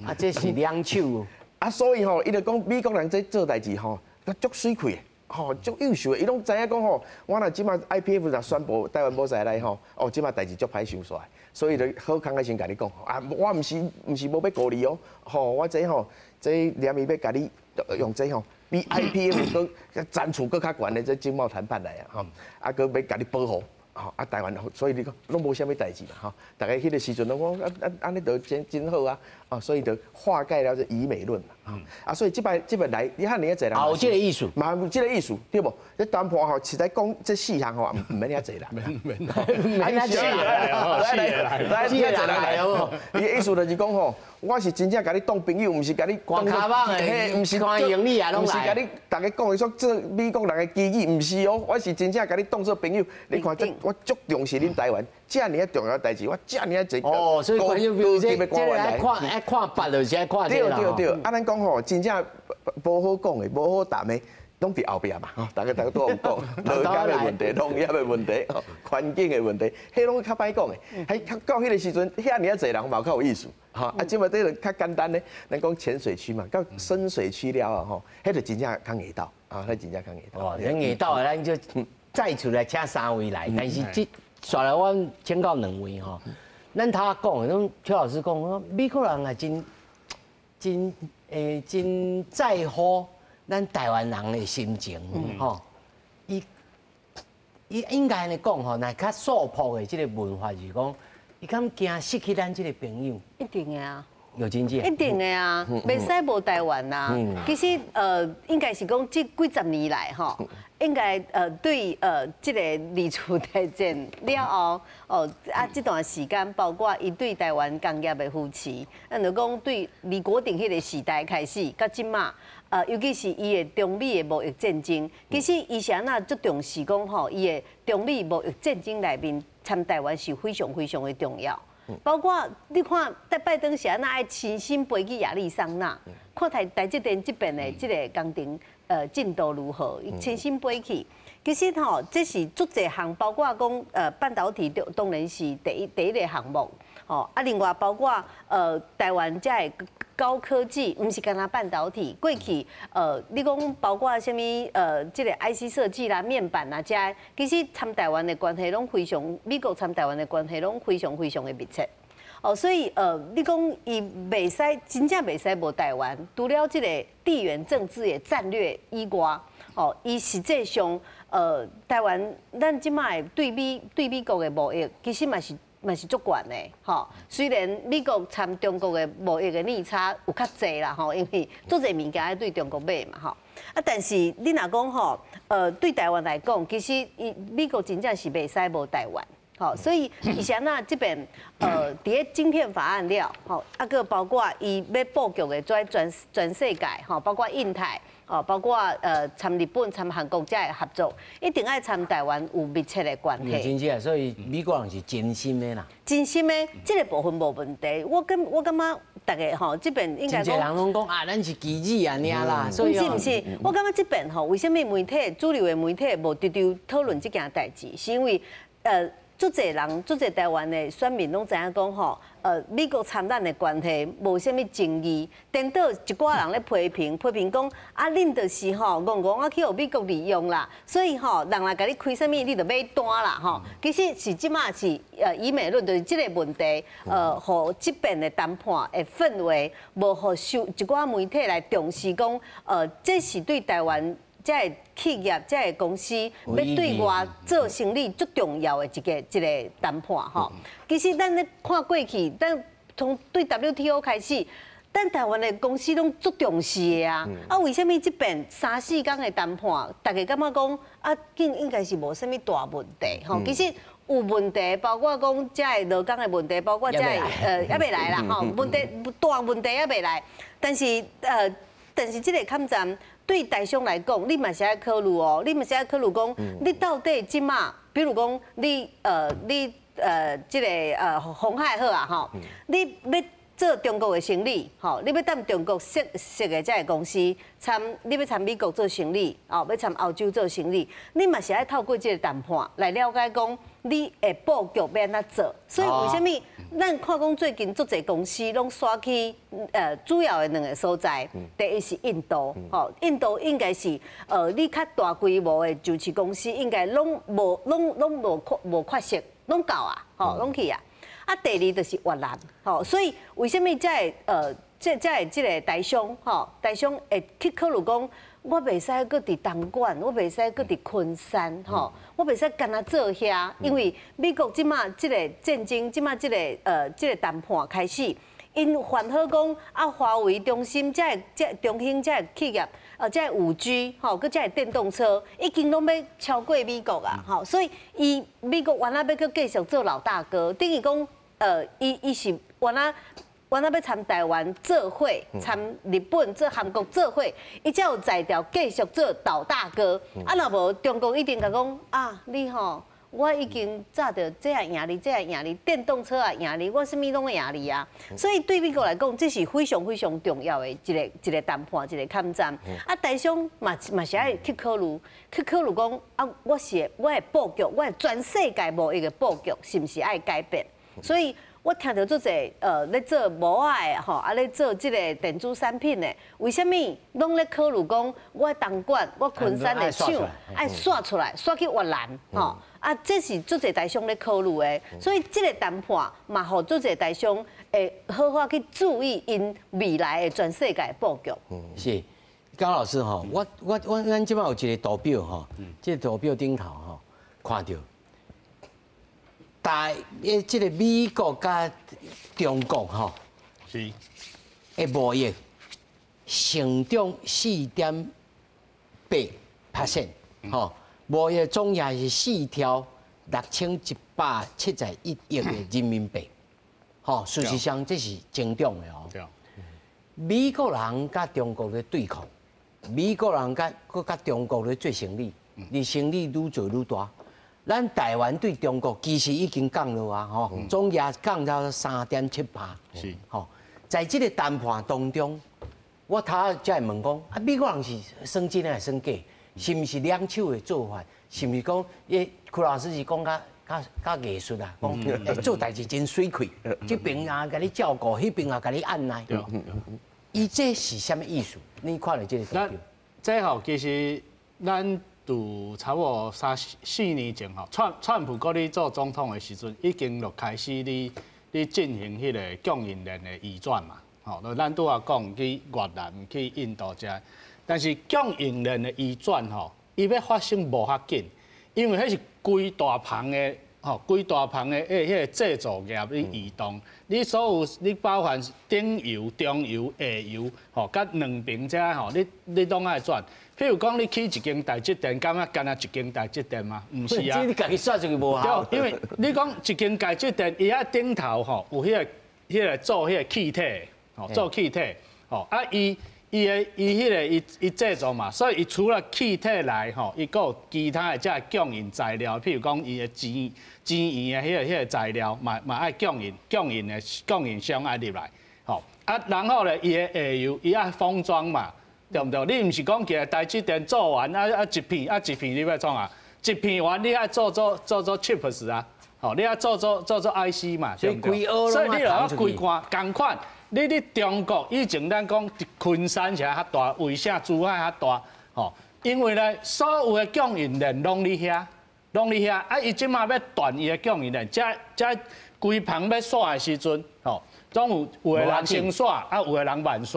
啊，這是兩手。啊，所以吼，伊就講美國人這做代誌吼，閣足媠氣的，吼，足優秀的，伊攏知影講吼，我若這馬 IPEF 若宣布台灣無在內吼，哦，這馬代誌足歹收煞，所以就好慷慨先共你講，啊，我毋是無欲顧你哦，吼，我這吼，這連伊欲共你用這吼，比 IPEF 閣層次閣較懸的這經貿談判來啊，吼，啊，閣欲共你保護。吼啊，台灣，所以你講攏無啥物代誌嘛，吼，逐家彼個時陣攏講啊啊按呢就真真好啊，哦，所以就化解了這疑美論嘛，啊，所以這擺這擺來，你遐爾仔濟人，有這個意思，嘛有這個意思，對無？這談判吼，實在講這四項吼，毋免遐濟啦，免免免遐濟來來來，遐濟人來哦。伊的意思就是講吼，我是真正共你當朋友，毋是共你關卡網的，毋是歡迎你啊，攏來，毋是共你逐家講的說做美國人的機器，毋是哦，我是真正共你當做朋友。你看這，我足重視恁台灣，遮爾仔重要代誌，我遮爾仔濟哦，所以觀眾朋友這這個愛看愛看別就是愛看這啦。對對對，啊，咱講吼，真正無好講的，無好談的，攏佇後壁嘛，吼，逐家逐家都有講，勞工的問題、農業的問題、環境的問題，彼攏較歹講的。喺到彼個時陣，遐爾仔濟人嘛較有意思，吼。啊，這馬這個較簡單咧，咱講淺水區嘛，到深水區了後吼，彼就真正較硬鬥，啊，彼真正較硬鬥。哦，硬鬥的，咱就再次來請三位來，但是這紲來阮請到兩位吼，咱頭仔講的，攏邱老師講，美國人也真真欸真在乎咱台灣人的心情，吼，伊伊應該按呢講吼，若較素樸的這個文化就是講，伊敢驚失去咱這個朋友？一定的啊，有真正？一定的啊，袂使無台灣啊。其實應該是講這幾十年來吼，應該對這個二次大戰了後，哦啊這段時間，包括伊對台灣工業的扶持，咱就講對李國鼎彼個時代開始，到這馬。尤其是伊的中美的貿易戰爭，其實伊是按怎足重視講吼，伊的中美貿易戰爭內面參台灣是非常非常的重要。包括你看，拜登是按怎愛親身飛去亞利桑那，看台台積電這邊的這個工程進度如何，伊親身飛去。其實吼，這是足濟項，包括講半導體當然是第一個項目，吼啊，另外包括台灣這個高科技，毋是干焦半導體，過去你講包括啥物這個 IC 設計啦、面板啊，這其實參台灣的關係攏非常，美國參台灣的關係攏非常非常的密切。哦，所以你講伊袂使真正袂使無台灣，除了這個地緣政治的戰略以外，哦，伊實際上台灣咱這馬對美國的貿易，其實嘛是足懸的，吼。雖然美國參中國的貿易的逆差有較濟啦，吼，因為足濟物件愛對中國買嘛，吼。啊，但是你若講吼，對台灣來講，其實伊美國真正是袂使無台灣，吼。所以伊是按怎這邊佇咧晶片法案了，吼，啊，閣包括伊欲布局的全世界，吼，包括印太。哦，包括參日本、參韓國遮的合作，一定愛參台灣有密切的關係。真正，所以美國人是真心的啦。真心的，這個部分無問題。我感覺逐家吼，這邊應該講。真濟人攏講啊，咱是棋子啊，爾啦。毋是毋是，我感覺這邊吼，為啥物媒體主流的媒體無直直討論這件代誌？是因為足濟人，足濟台灣的選民攏知影講吼，美國參咱的關係無啥物爭議，顛倒一寡人咧批評，批評講啊，恁就是吼，戇戇啊去予美國利用啦，所以吼，人來共你開啥物，你就買單啦吼。其實是這馬是疑美論，就是這個問題，予這邊的談判的氛圍，無予受一寡媒體來重視講，這是對台灣這個企業、這個公司欲對外做生意足重要的一個談判吼。其實咱咧看過去，咱從對 WTO 開始，咱台灣的公司攏足重視的啊。啊，為啥物這邊三四工的談判，逐家感覺講啊，應應該是無啥物大問題吼。其實有問題，包括講這個勞工的問題，包括這個猶未來啦吼，問題大問題猶未來。但是這個抗戰對台商來講，你嘛是愛考慮哦，你嘛是愛考慮講，你到底這馬，比如講你這個鴻海好啊吼，你欲做中國的生意，吼，你欲踮中國設設的這个公司，參你欲參美國做生意，哦，欲參歐洲做生意，你嘛是愛透過這个談判來了解講你的布局欲按怎做。所以為啥物咱看講最近足濟公司攏徙去主要的兩个所在，第一是印度，吼，印度應該是你較大規模的上市公司應該攏無攏攏無缺無缺席，攏夠啊，吼，攏去啊。啊，第二就是越南，吼，所以為啥物這个這這个這个台商，吼，台商會去考慮講，我袂使閣佇東莞，我袂使閣佇昆山，吼，我袂使干焦做遐，因為美國這馬這个戰爭，這馬這个這个談判開始，𪜶反好講啊，華為、中芯這个這中興這个企業，這个5G，吼，閣這个電動車，已經攏欲超過美國啊，吼，所以伊美國原來欲閣繼續做老大哥，等於講，伊伊是原來原來欲參台灣做伙，參日本做韓國做伙，伊才有才調繼續做老大哥。啊，若無中國一定共講啊，你吼，我已經早著這也贏你，這也贏你，電動車也贏你，我啥物攏會贏你啊！所以對美國來講，這是非常非常重要的一个一个談判，一個抗戰。啊，台商嘛嘛是愛去考慮，去考慮講啊，我是我的布局，我的全世界貿易的布局是毋是愛改變？所以我聽著足濟咧做帽仔的吼，啊咧做這个電子產品的，為啥物攏咧考慮講我東莞、我昆山的廠愛徙出來，徙去越南吼？啊，這是足濟台商咧考慮的，所以這个談判嘛，予足濟台商會好好去注意𪜶未來的全世界的布局。是，江老師吼，我我我咱這擺有一個圖表吼，這個圖表頂頭吼，看著。大，這个美國佮中國吼，的貿易成長4.8%，吼，貿易總額是4兆6171億的人民幣，吼，事實上這是增長的哦。美國人佮中國咧對抗，美國人佮閣佮中國咧做生意，你生意愈做愈大。咱台灣對中國其實已經降落啊，吼，總額降到3.7%，吼，在這个談判當中，我頭仔才會問講，啊，美國人是算真還是算假？是毋是兩手的做法？是毋是講，伊柯老師是講較較較藝術啊，講欸做代誌真媠氣，這邊啊共你照顧，彼邊啊共你按捺。伊這是啥物意思？你看著這个圖表？這吼其實咱佇差不多三四年前吼，川川普閣咧做總統的時陣，已經就開始咧咧進行彼个供應鏈的移轉嘛。吼，就咱拄仔講去越南、去印度遮，但是供應鏈的移轉吼，伊欲發生無較緊，因為彼是規大棚的吼，規大棚的彼個製造業咧移動，你所有你包含頂游、中游、下游，吼，佮兩邊遮吼，你你攏愛轉。譬如講，你起一間台積電，敢若干焦一間台積電嗎？毋是啊。這你家己算出去無效。對，因為你講一間台積電，伊遐頂頭吼有彼個彼個做彼個氣體，吼做氣體，吼啊伊伊的伊彼個伊伊製造嘛，所以伊除了氣體來吼，伊閣有其他的這个供應材料，譬如講伊的晶晶圓的彼個彼個材料，嘛嘛愛供應供應的供應商愛入來，吼啊，然後咧伊的下游伊愛封裝嘛。對毋對？你毋是講起來台積電做完啊啊一片啊一片你欲創啊？一片完你愛做做做做 chips 啊？吼，你愛做做做做 IC 嘛？所以規學所以你若規罐仝款，你佇中國以前咱講昆山啥較大，為啥珠海較大？吼，因為咧所有的供應鏈攏佇遐，攏佇遐。啊，伊這馬欲斷伊的供應鏈，這這規棚欲徙的時陣，吼，總有有的人先徙，啊，有的人慢徙。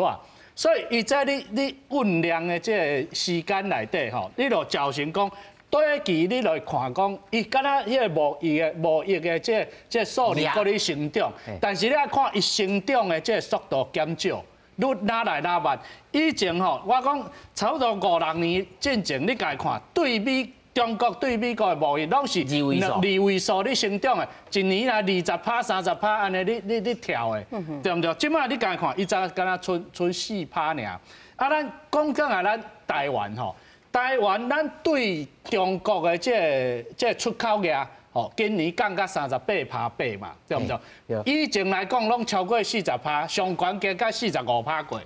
所以，伊在你你醞釀的這个時間內底吼，你就造成講短期你來看講，伊敢若彼个貿易的貿易的這个這个數字閣咧成長，但是你愛看伊成長的這个速度減少，愈愈來愈慢。以前吼，我講差不多五六年進前，你共伊看對美中國對美國的貿易攏是二位數咧成長的，一年來20%、30%按呢咧咧咧跳的，對毋對？這馬你共伊看，伊才敢若賰賰4趴爾。啊，咱講講啊，咱台灣吼，台灣咱對中國的這个這个出口額。吼，今年降甲38.8趴嘛，對毋對？以前來講攏超過40趴，上懸加甲45趴過。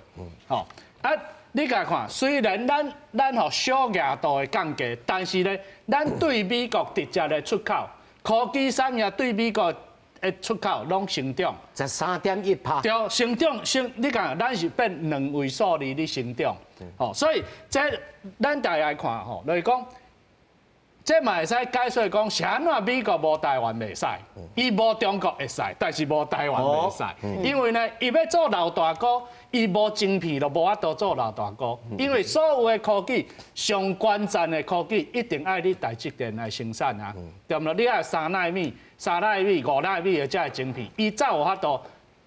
吼，啊，你共看，雖然咱吼小額度的降價，但是咧，咱對美國直接的出口，科技產業對美國的出口攏成長13.1趴。對，成長成，你看咱是變兩位數字咧成長，吼，所以這咱大家來看吼，就是講，這嘛會使解說講，是按怎美國無台灣袂使，伊無中國會使，但是無台灣袂使，因為呢，伊欲做老大哥，伊無晶片就無法度做老大哥，因為所有的科技上關鍵的科技，一定愛你台積電來生產啊，對毋對？你愛3納米、3納米、5納米的這个晶片，伊才有法度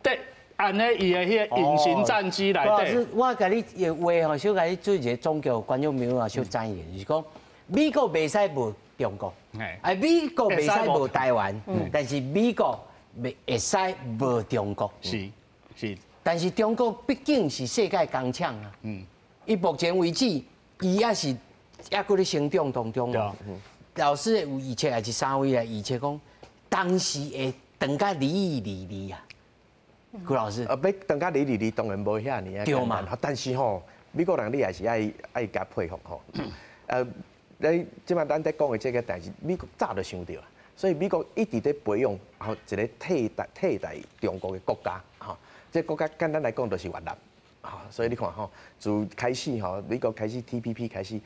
得按呢伊的彼个隱形戰機內底。我共你的話吼，小共你做一個總結，觀眾朋友也小知影，就是講。美國袂使無中國，啊，美國袂使無台灣，但是美國袂會使無中國。是是，但是中國畢竟是世界工廠啊。伊目前為止，伊也是猶閣咧成長當中。老師有預測，還是三位來預測講，當時會長甲離離離啊？郭老師，啊，欲長甲離離離當然無遐爾啊對嘛。但是吼，美國人你也是愛愛共佩服吼。你這擺咱佇講的這個代誌，美國早就想著啊，所以美國一直佇培養吼一個替代中國的國家，吼，這個國家簡單來講就是越南，吼，所以你看吼，自開始吼，美國開始 TPP 開始，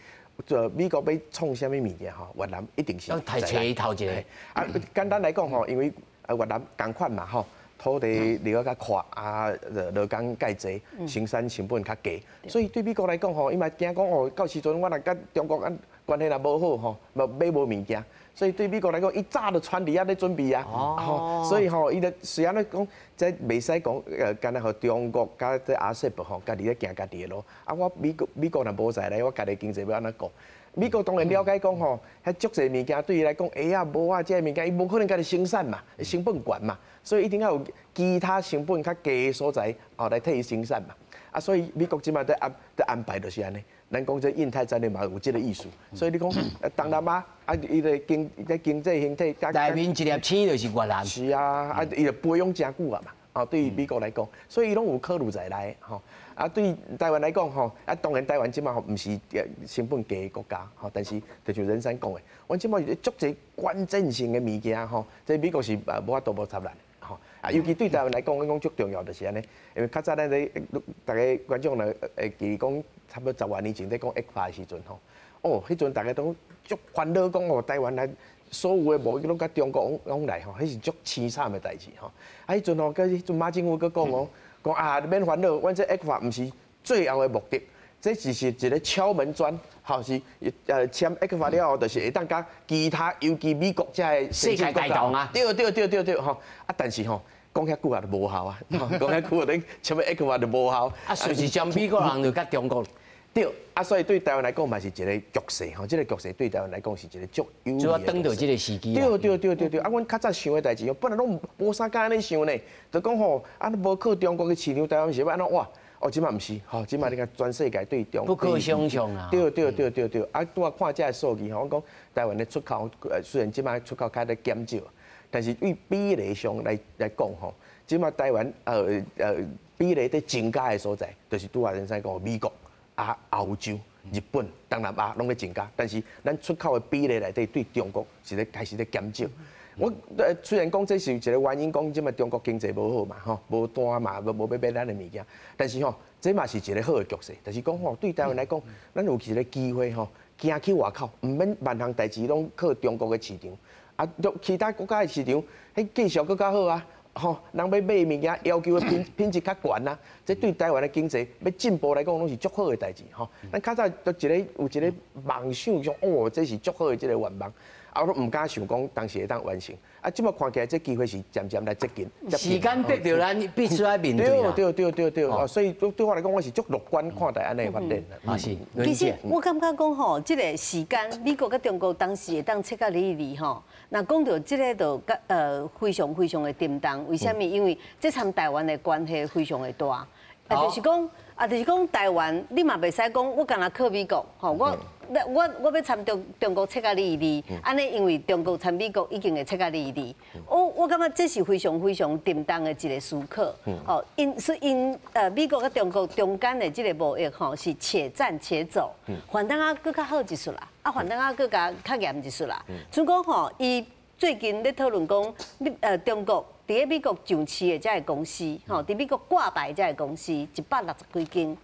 做美國欲創啥物物件吼，越南一定是提揣頭一個。啊，簡單來講吼，因為啊越南仝款嘛吼，土地利用較闊啊，勞工較濟，生產成本較低，所以對美國來講吼，伊嘛驚講哦，到時陣我若佮中國按關係若無好吼，無買無物件，所以對美國來講，伊早就躥佇遐咧準備啊，吼，所以吼，伊就雖然咧講，這袂使講，敢若予中國佮這 RCEP 吼，家己咧行家己的路，啊，我美國若無在咧，我家己經濟欲按怎顧？美國當然了解講吼，遐足濟物件對伊來講，會啊無啊，這个物件伊無可能家己生產嘛，成本懸嘛，所以一定要有其他成本較低的所在，哦來替伊生產嘛。啊，所以美國這擺佇安排就是按呢。咱講這印太戰略嘛有這个意思，所以你講東南亞啊，伊的經濟形態，內面一粒星就是越南。是啊，啊，伊就培養誠久啊嘛，哦，對於美國來講，所以伊攏有考慮在內，吼。啊，對台灣來講，吼，啊，當然台灣這擺吼毋是成本低的國家，吼，但是就像任山講的，阮這擺是足濟關鍵性的物件，吼，這美國是無法度無插咱，吼。啊，尤其對台灣來講，阮講足重要就是按呢，因為較早咱咧，逐家觀眾若會記講，差不多10外年前咧講 ECFA 的時陣，吼，哦，彼陣逐家都足煩惱講哦，台灣來所有的貿易攏佮中國往來吼，彼是足悽慘的代誌吼。啊，彼陣吼，佮彼陣馬政府閣講哦，講啊，免煩惱，阮這 ECFA 毋是最後的目的，這只是一個敲門磚，吼是簽 ECFA 了後，就是會當佮其他，尤其美國這个世界大同啊。對對對對對吼，啊，但是吼，講遐久也就無效啊，講遐久等簽 ECFA 就無效。啊，隨時將美國人就佮中國。對，啊，所以對台灣來講嘛是一個局勢吼，這個局勢對台灣來講是一個足有利的。就要等著這個時機。對對對對對，啊，阮較早想的代誌，本來攏無啥敢按呢想呢，就講吼，啊，無靠中國的市場，台灣是欲按怎活？哦，這擺毋是，吼，這擺你看全世界對中不可想象啊。對對對對對，啊，拄仔看這个數字吼，阮講台灣的出口，雖然這擺出口較咧減少，但是對比例上來講吼，這擺台灣比例佇增加的所在，就是拄仔任生講美國。啊，歐洲、日本、東南亞攏咧增加，但是咱出口的比例內底對中國是咧開始咧減少。我雖然講這是一個原因，講這擺中國經濟無好嘛，吼，無單嘛，無無欲買咱的物件，但是吼，這嘛是一個好的局勢。就是講吼，對台灣來講，咱有一個機會吼，行去外口，毋免萬項代誌攏靠中國的市場，啊，其他國家的市場，彼繼續閣較好啊。吼，人欲買物件要求的品質較懸啊，這對台灣的經濟欲進步來講，攏是足好的代誌吼。咱較早都一個有一個夢想，說哦，這是足好的這個願望，啊，我攏毋敢想講當時會當完成。啊，這擺看起來，這機會是漸漸來接近。時間逼著咱必須愛面對對對對對對，哦，所以對對我來講，我是足樂觀看待按呢發展。啊是。其實我感覺講吼，這個時間，美國佮中國當時會當切甲離離吼。若講著這个就佮非常非常的沉重，為啥物？因為這參台灣的關係非常的大，啊，就是講。啊，就是講台灣，你嘛袂使講我干焦靠美國，吼，我欲參中國切甲離離，按呢因為中國參美國已經會切甲離離。我感覺這是非常非常沉重的一個思考。吼，𪜶是𪜶美國佮中國中間的這個貿易吼是且戰且走，反正啊閣較好一絲啦，啊反正啊閣較較嚴一絲啦。像講吼，伊最近咧討論講，你中國佇咧美國上市的這个公司，吼，佇美國掛牌這个公司160幾間。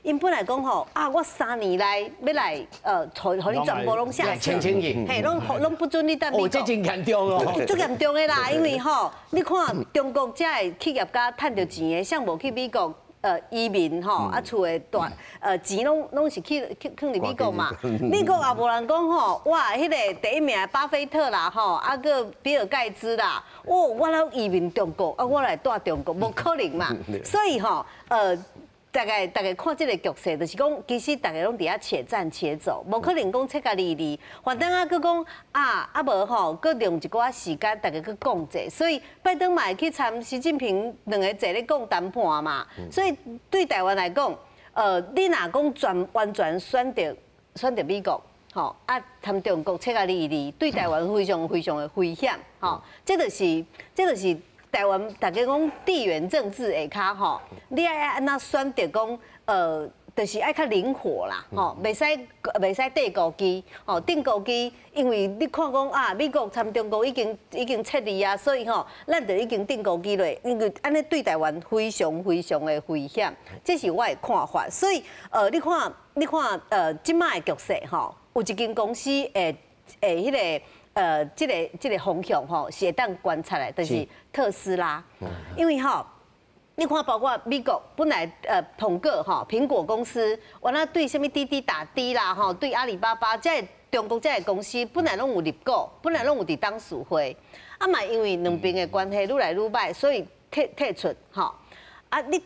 𪜶本來講吼，啊，我3年內欲來，予你全部攏下市，嘿，攏不准你佇美國。哦，這真嚴重哦。足嚴重的啦，因為吼，你看中國這个企業家趁著錢的，啥無去美國移民吼，啊厝的大錢攏是去囥佇美國嘛。美國也無人講吼，哇，彼个第一名巴菲特啦吼，啊閣比爾蓋茨啦，哦，我攏移民中國，啊我來蹛中國，無可能嘛。所以吼，大概看這个局勢，就是講，其實大家攏佇遐且戰且走，無可能講切甲離離。反正啊，閣講啊啊無吼，閣用一寡時間，大家閣講者。所以拜登嘛會去參習近平兩个坐咧講談判嘛。所以對台灣來講，你若講全完全選擇美國，吼啊，參中國切甲離離，對台灣非常非常的危險，吼。這就是台灣大家講地緣政治下跤吼，你愛按怎選擇講，就是愛較靈活啦，吼，袂使釘孤枝，吼，釘孤枝，因為你看講啊，美國參中國已經切離啊，所以吼，咱就已經釘孤枝落，因為按呢對台灣非常非常的危險，這是我的看法。所以，你看，這擺的局勢吼，有一間公司會彼个。這個方向吼是會當觀察的，就是特斯拉，因為吼，你看包括美國本來蘋果吼蘋果公司，原來對啥物滴滴打的啦吼，對阿里巴巴這个中國這个公司本來攏有入股，本來攏有佇董事會，啊嘛因為兩邊的關係愈來愈䆀，所以退出吼。啊，你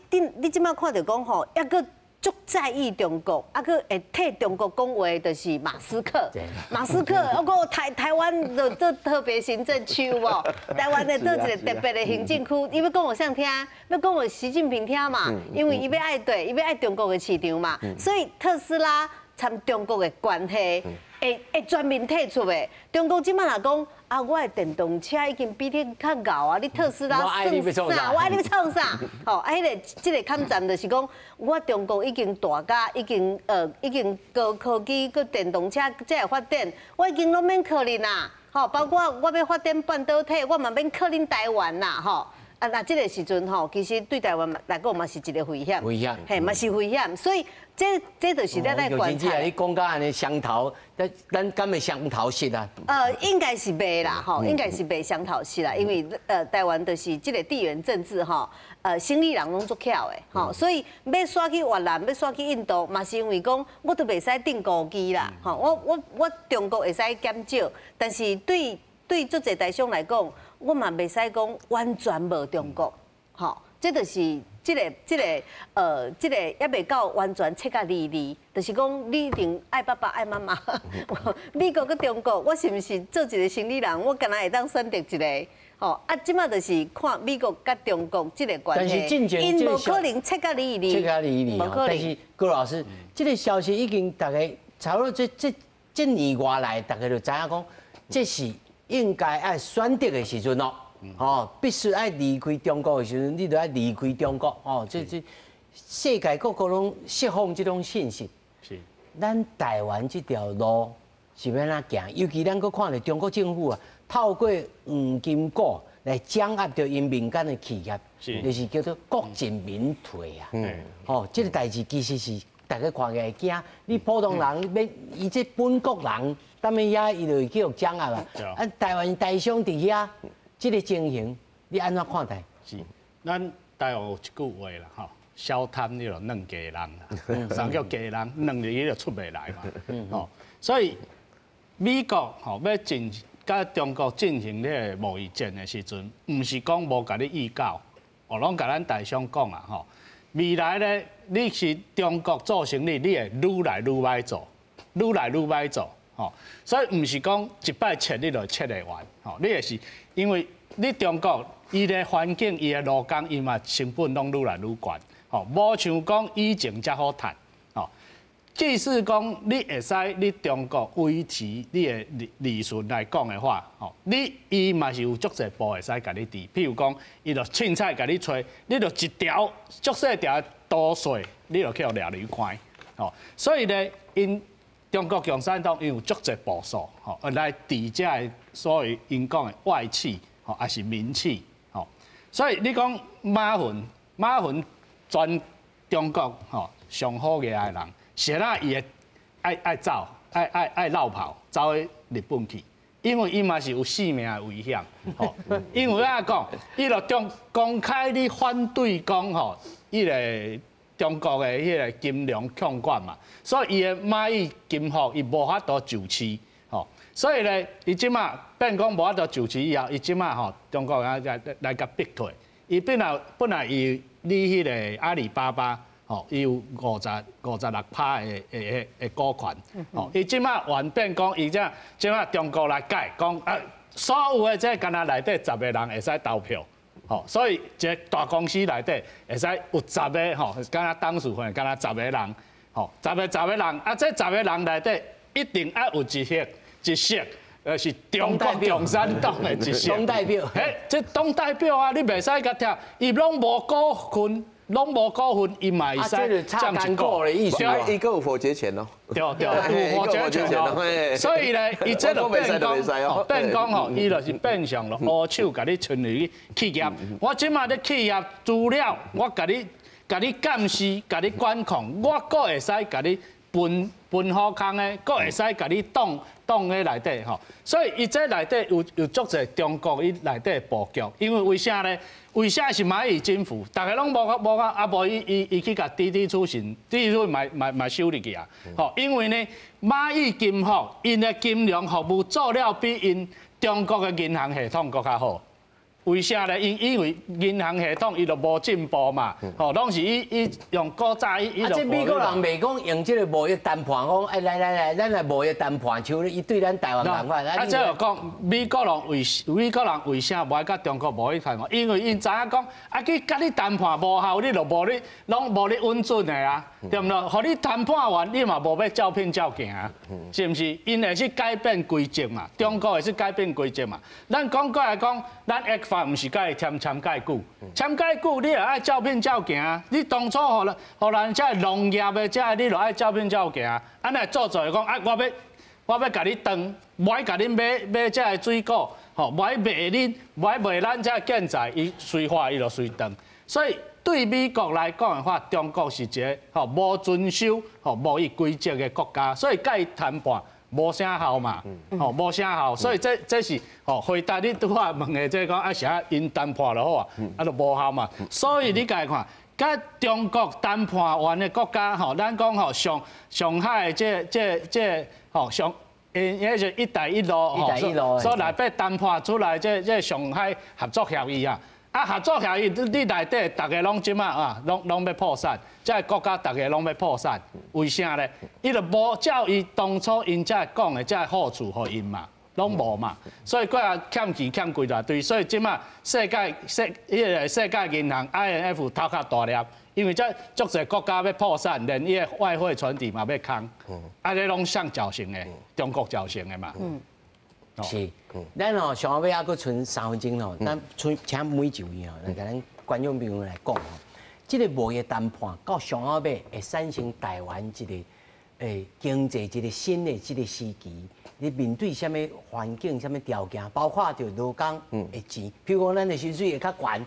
這擺看著講吼，猶閣足在意中國，啊，閣會替中國講話，就是馬斯克。馬斯克，啊，閣台灣的這特別行政區有無？台灣的做一个特別的行政區，伊欲講予誰聽？欲講予習近平聽嘛？因為伊欲愛對，伊欲愛中國的市場嘛。所以特斯拉參中國的關係，會全面退出的。中國這擺若講啊，我的電動車已經比你較𠢕啊！你特斯拉算啥？我愛你欲創啥？吼，啊，彼个這个抗戰就是講，我中國已經大甲已經已經高科技閣電動車這个發展，我已經攏免靠恁啦。吼，包括我欲發展半導體，我嘛免靠恁台灣啦。吼，啊，那這个時陣吼，其實對台灣來講嘛是一个危險。危險。嘿，嘛是危險，所以這就是咱來觀察。你講甲按呢相頭，咱敢會相頭失啊？應該是袂啦，吼，應該是袂相頭失啦，因為台灣就是這个地緣政治吼，生意人攏足巧的，吼，所以欲徙去越南，欲徙去印度，嘛是因為講我都袂使釘孤枝啦，吼，我中國會使減少，但是對足濟台商來講，我嘛袂使講完全無中國，吼，這就是這個猶未到完全切甲離離，就是講你一定愛爸爸愛媽媽。美國佮中國，我是毋是做一个生意人？我敢若會當選擇一个，吼啊！這擺就是看美國佮中國這个關係，𪜶無可能切甲離離，切甲離離。但是郭老師，這个消息已經大家差不多這年外來，大家就知影講，這是應該愛選擇的時陣咯。哦，必須愛離開中國的時陣，你就愛離開中國。哦，這世界各國攏釋放這種信息。是。咱台灣這條路是欲按怎行？尤其咱閣看著中國政府啊，透過黃金股來掌握著𪜶民間的企業，就是叫做國進民退啊。哦，這个代誌其實是大家看起來會驚。你普通人欲伊這本國人，踮咧遐伊就會去予掌握啊。啊，台灣台商佇遐。這个情形，你按怎看待？是，咱台灣有一句話啦，吼，小貪你就軟雞人啦，啥叫雞人？軟你就出袂來嘛，吼。所以美國吼欲進佮中國進行這个貿易戰的時陣，毋是講無共你預告，哦，攏共咱台商講啊，吼，未來咧，你是中國做生意，你會愈來愈䆀做，愈來愈䆀做，吼。所以毋是講一擺切你就切會完，吼，你會是因為你中國伊的環境、伊的勞工，伊嘛成本攏愈來愈懸，吼，無像講以前遮好趁，吼。即使講你會使，你中國維持你的利潤來講的話，吼，你伊嘛是有足濟步會使共你治。譬如講，伊就凊彩共你揣，你就一條足細條多稅，你就去予掠入去關，吼。所以咧，𪜶中國共產黨𪜶有足濟步數，吼，來治這个所謂𪜶講的外企，吼，抑是民企，吼。所以你講馬雲，馬雲全中國吼上好額的人。是啦，伊會愛愛走，愛愛愛落跑，走去日本去，因為伊嘛是有性命的危險，吼。因為按怎講，伊就中公開咧反對講吼，彼个中國的彼个金融控管嘛，所以伊的螞蟻金服伊無法度上市，吼。所以咧，伊這馬變講無法度上市以後，伊這馬吼中國人來來共逼退，伊本來伊你彼个阿里巴巴。吼，伊有56%的股權，吼，伊這馬還變講，伊這馬中國來改講啊，所有的這敢若內底十個人會使投票，吼，所以一个大公司內底會使有十个吼，敢若董事會敢若十個人，吼，十個人，啊，這十個人內底一定愛有一席一席。是中國共產黨的一席。黨代表。嘿，這黨代表啊，你袂使共拆，伊攏無股份。攏無股份，伊嘛會使佔一股的意思。伊閣有否決權咯。對對，有否決權咯。所以咧，伊這就變講，變講吼，伊就是變相咯，烏手共你伸入去企業。我這馬咧企業資料，我共你共你監視，共你管控，我閣會使共你分分好空的，閣會使共你擋擋咧內底吼。所以伊這內底有足濟中國伊內底布局，因為為啥咧？為啥是螞蟻金服？逐个攏無無講，啊無伊伊伊去共滴滴出行，滴滴出行嘛嘛嘛收入去啊！吼，因為呢，螞蟻金服𪜶的金融服務做了比𪜶中國的銀行系統閣較好。為啥咧？因為銀行系統伊就無進步嘛，吼，攏是伊伊用古早伊伊就。啊，這美國人袂講用這個貿易談判，講哎來來來，咱來貿易談判，像伊對咱台灣仝款。啊，這就講美國人為啥無愛佮中國貿易談判？因為𪜶知影講，啊去佮你談判無效，你就無咧攏無咧穩準的啊，對毋對？予你談判完，你嘛無欲照片照行，是毋是？𪜶會去改變規則嘛，中國會去改變規則嘛。咱講過來講，咱 ECFA 毋是佮伊簽簽蓋久，簽蓋久你也愛照片照行。你當初予咱予咱這農業的這，你就愛照片照行。啊，若做做講啊，我欲共你斷，無愛共恁買買這个水果，吼，無愛賣恁，無愛賣咱這建材，伊隨話伊就隨斷。所以對美國來講的話，中國是一个吼無遵守吼貿易規則的國家，所以佮伊談判無啥效嘛，吼無啥效，所以這是吼回答你拄仔問的，這講啊啥𪜶談判就好啊，啊就無效嘛。所以你家看，佮中國談判完的國家吼，咱講吼上上海這這這吼上，𪜶彼個一帶一路吼，所內底談判出來這這上海合作協議啊。啊，合作協議你內底逐个攏這馬啊，攏攏欲破產，這个國家逐个攏欲破產，為啥咧？伊就無照伊當初𪜶這講的這好處予𪜶嘛，攏無嘛，所以閣也欠錢欠規大堆，所以這馬世界世彼个世界銀行 IMF 頭殼大粒，因為這足濟國家欲破產，連伊个外匯存底嘛欲空，啊，這攏誰造成的？中國造成的嘛。是，咱吼上後尾猶閣賰3分鐘吼，咱請請每一位吼來共咱觀眾朋友來講吼，這个貿易談判到上後尾會產生台灣一个經濟一个新的這个時期，你面對啥物環境、啥物條件，包括著勞工的錢，比如講咱的薪水會較懸，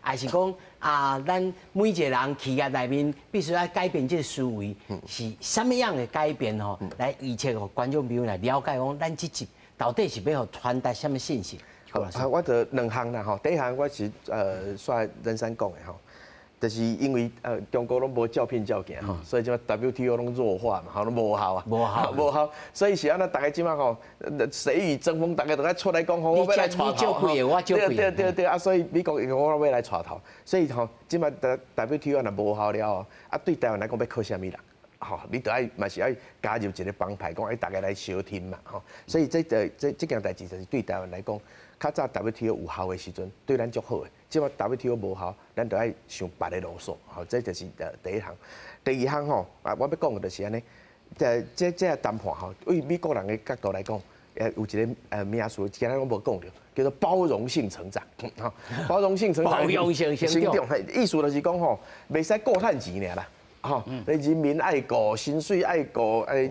還是講啊，咱每一個人企業內面必須愛改變這个思維，是啥物樣的改變吼？來預測予觀眾朋友來了解講，咱這集到底是欲予傳達啥物信息？啊，我就兩項啦吼。第一項我是煞任山講的吼，就是因為中國攏無照片照鏡吼，所以這馬 WTO 攏弱化嘛，吼攏無效啊，無效，無效。所以是按怎，逐家這馬吼，誰與爭鋒，逐家都愛出來講吼，我欲來帶頭。我借幾個，對對對啊，所以美國我欲來帶頭，所以吼，這馬 WTO 若無效了後，啊對台灣來講欲靠啥物人？吼，你著愛嘛是愛加入一個幫派，講愛逐家來相挺嘛，吼。所以這這這這件代誌就是對台灣來講，較早 WTO 有效的時陣，對咱足好的。這擺 WTO 無效，咱就愛想別的路數。吼，這就是第一項。第二項吼，啊，我欲講的就是按呢，這談判吼，對美國人的角度來講，有一个名詞，今仔攏無講著，叫做包容性成長。吼，包容性成長。包容性成長，意思就是講吼，袂使顧趁錢爾啦。吼，你人民愛顧，薪水愛顧，哎，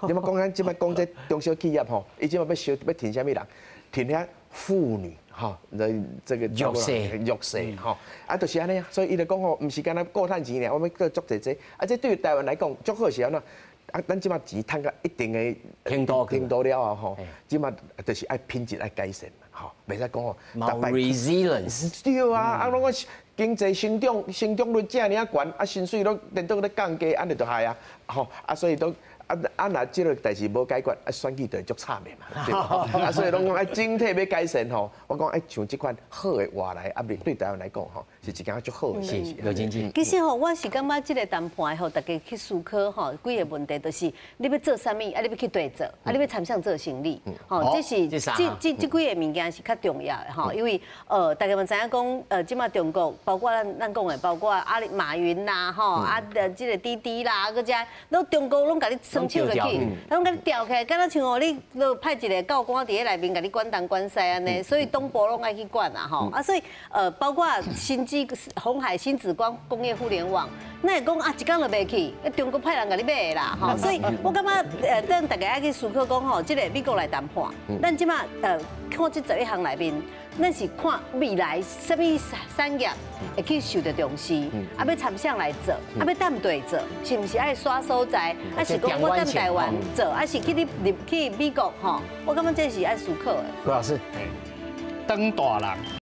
你莫講咱這擺講這中小企業吼，伊這擺欲收欲提啥物人？提遐婦女吼，那這個弱勢弱勢吼，啊，就是按呢啊，所以伊就講吼，毋是干焦顧趁錢爾，我們閣足濟這，啊，這對台灣來講足好是按怎？啊，咱這擺錢趁到一定的程度程度了後吼，這擺就是愛品質愛改善，吼，袂使講吼， resilience 對啊，啊，攏講經濟成長成長率遮爾仔懸，啊，薪水攏顛倒咧降低，按呢就害啊，吼，啊，所以都。啊啊！若這个代誌無解決，啊選舉就會足慘的嘛。對啊，所以攏講愛整體欲改善吼，我講愛像這款好的外來壓力，對台灣來講吼，是一件足好的事。劉經濟。其實吼，我是感覺這个談判吼，大家去思考吼，幾个問題，就是你欲做啥物，啊，你欲去佗做，啊，你欲參啥做生理，吼，這是這幾个物件是較重要的吼，因為大家嘛知影講，這擺中國包括咱咱講的，包括阿里馬雲啦，吼，啊，這个滴滴啦，閣遮，攏中國攏共你伸手落去，攏共你調起來，敢若像哦，你都派一个教官佇咧內面共你管東管西按呢，所以董博攏愛去管啊吼，啊，所以包括新機鴻海新紫光工業互聯網，那會講啊，一工就袂去，中國派人共你買的啦吼，所以我感覺等大家愛去思考講吼，這个美國來談判，咱這擺看這11項內面，咱是看未來啥物產業會去受著重視，啊，欲參啥來做，啊，欲佗佗做，是毋是愛徙所在，啊是講我佇台灣做，啊是去你入去美國吼，我感覺這是愛思考的。郭老師，當大人。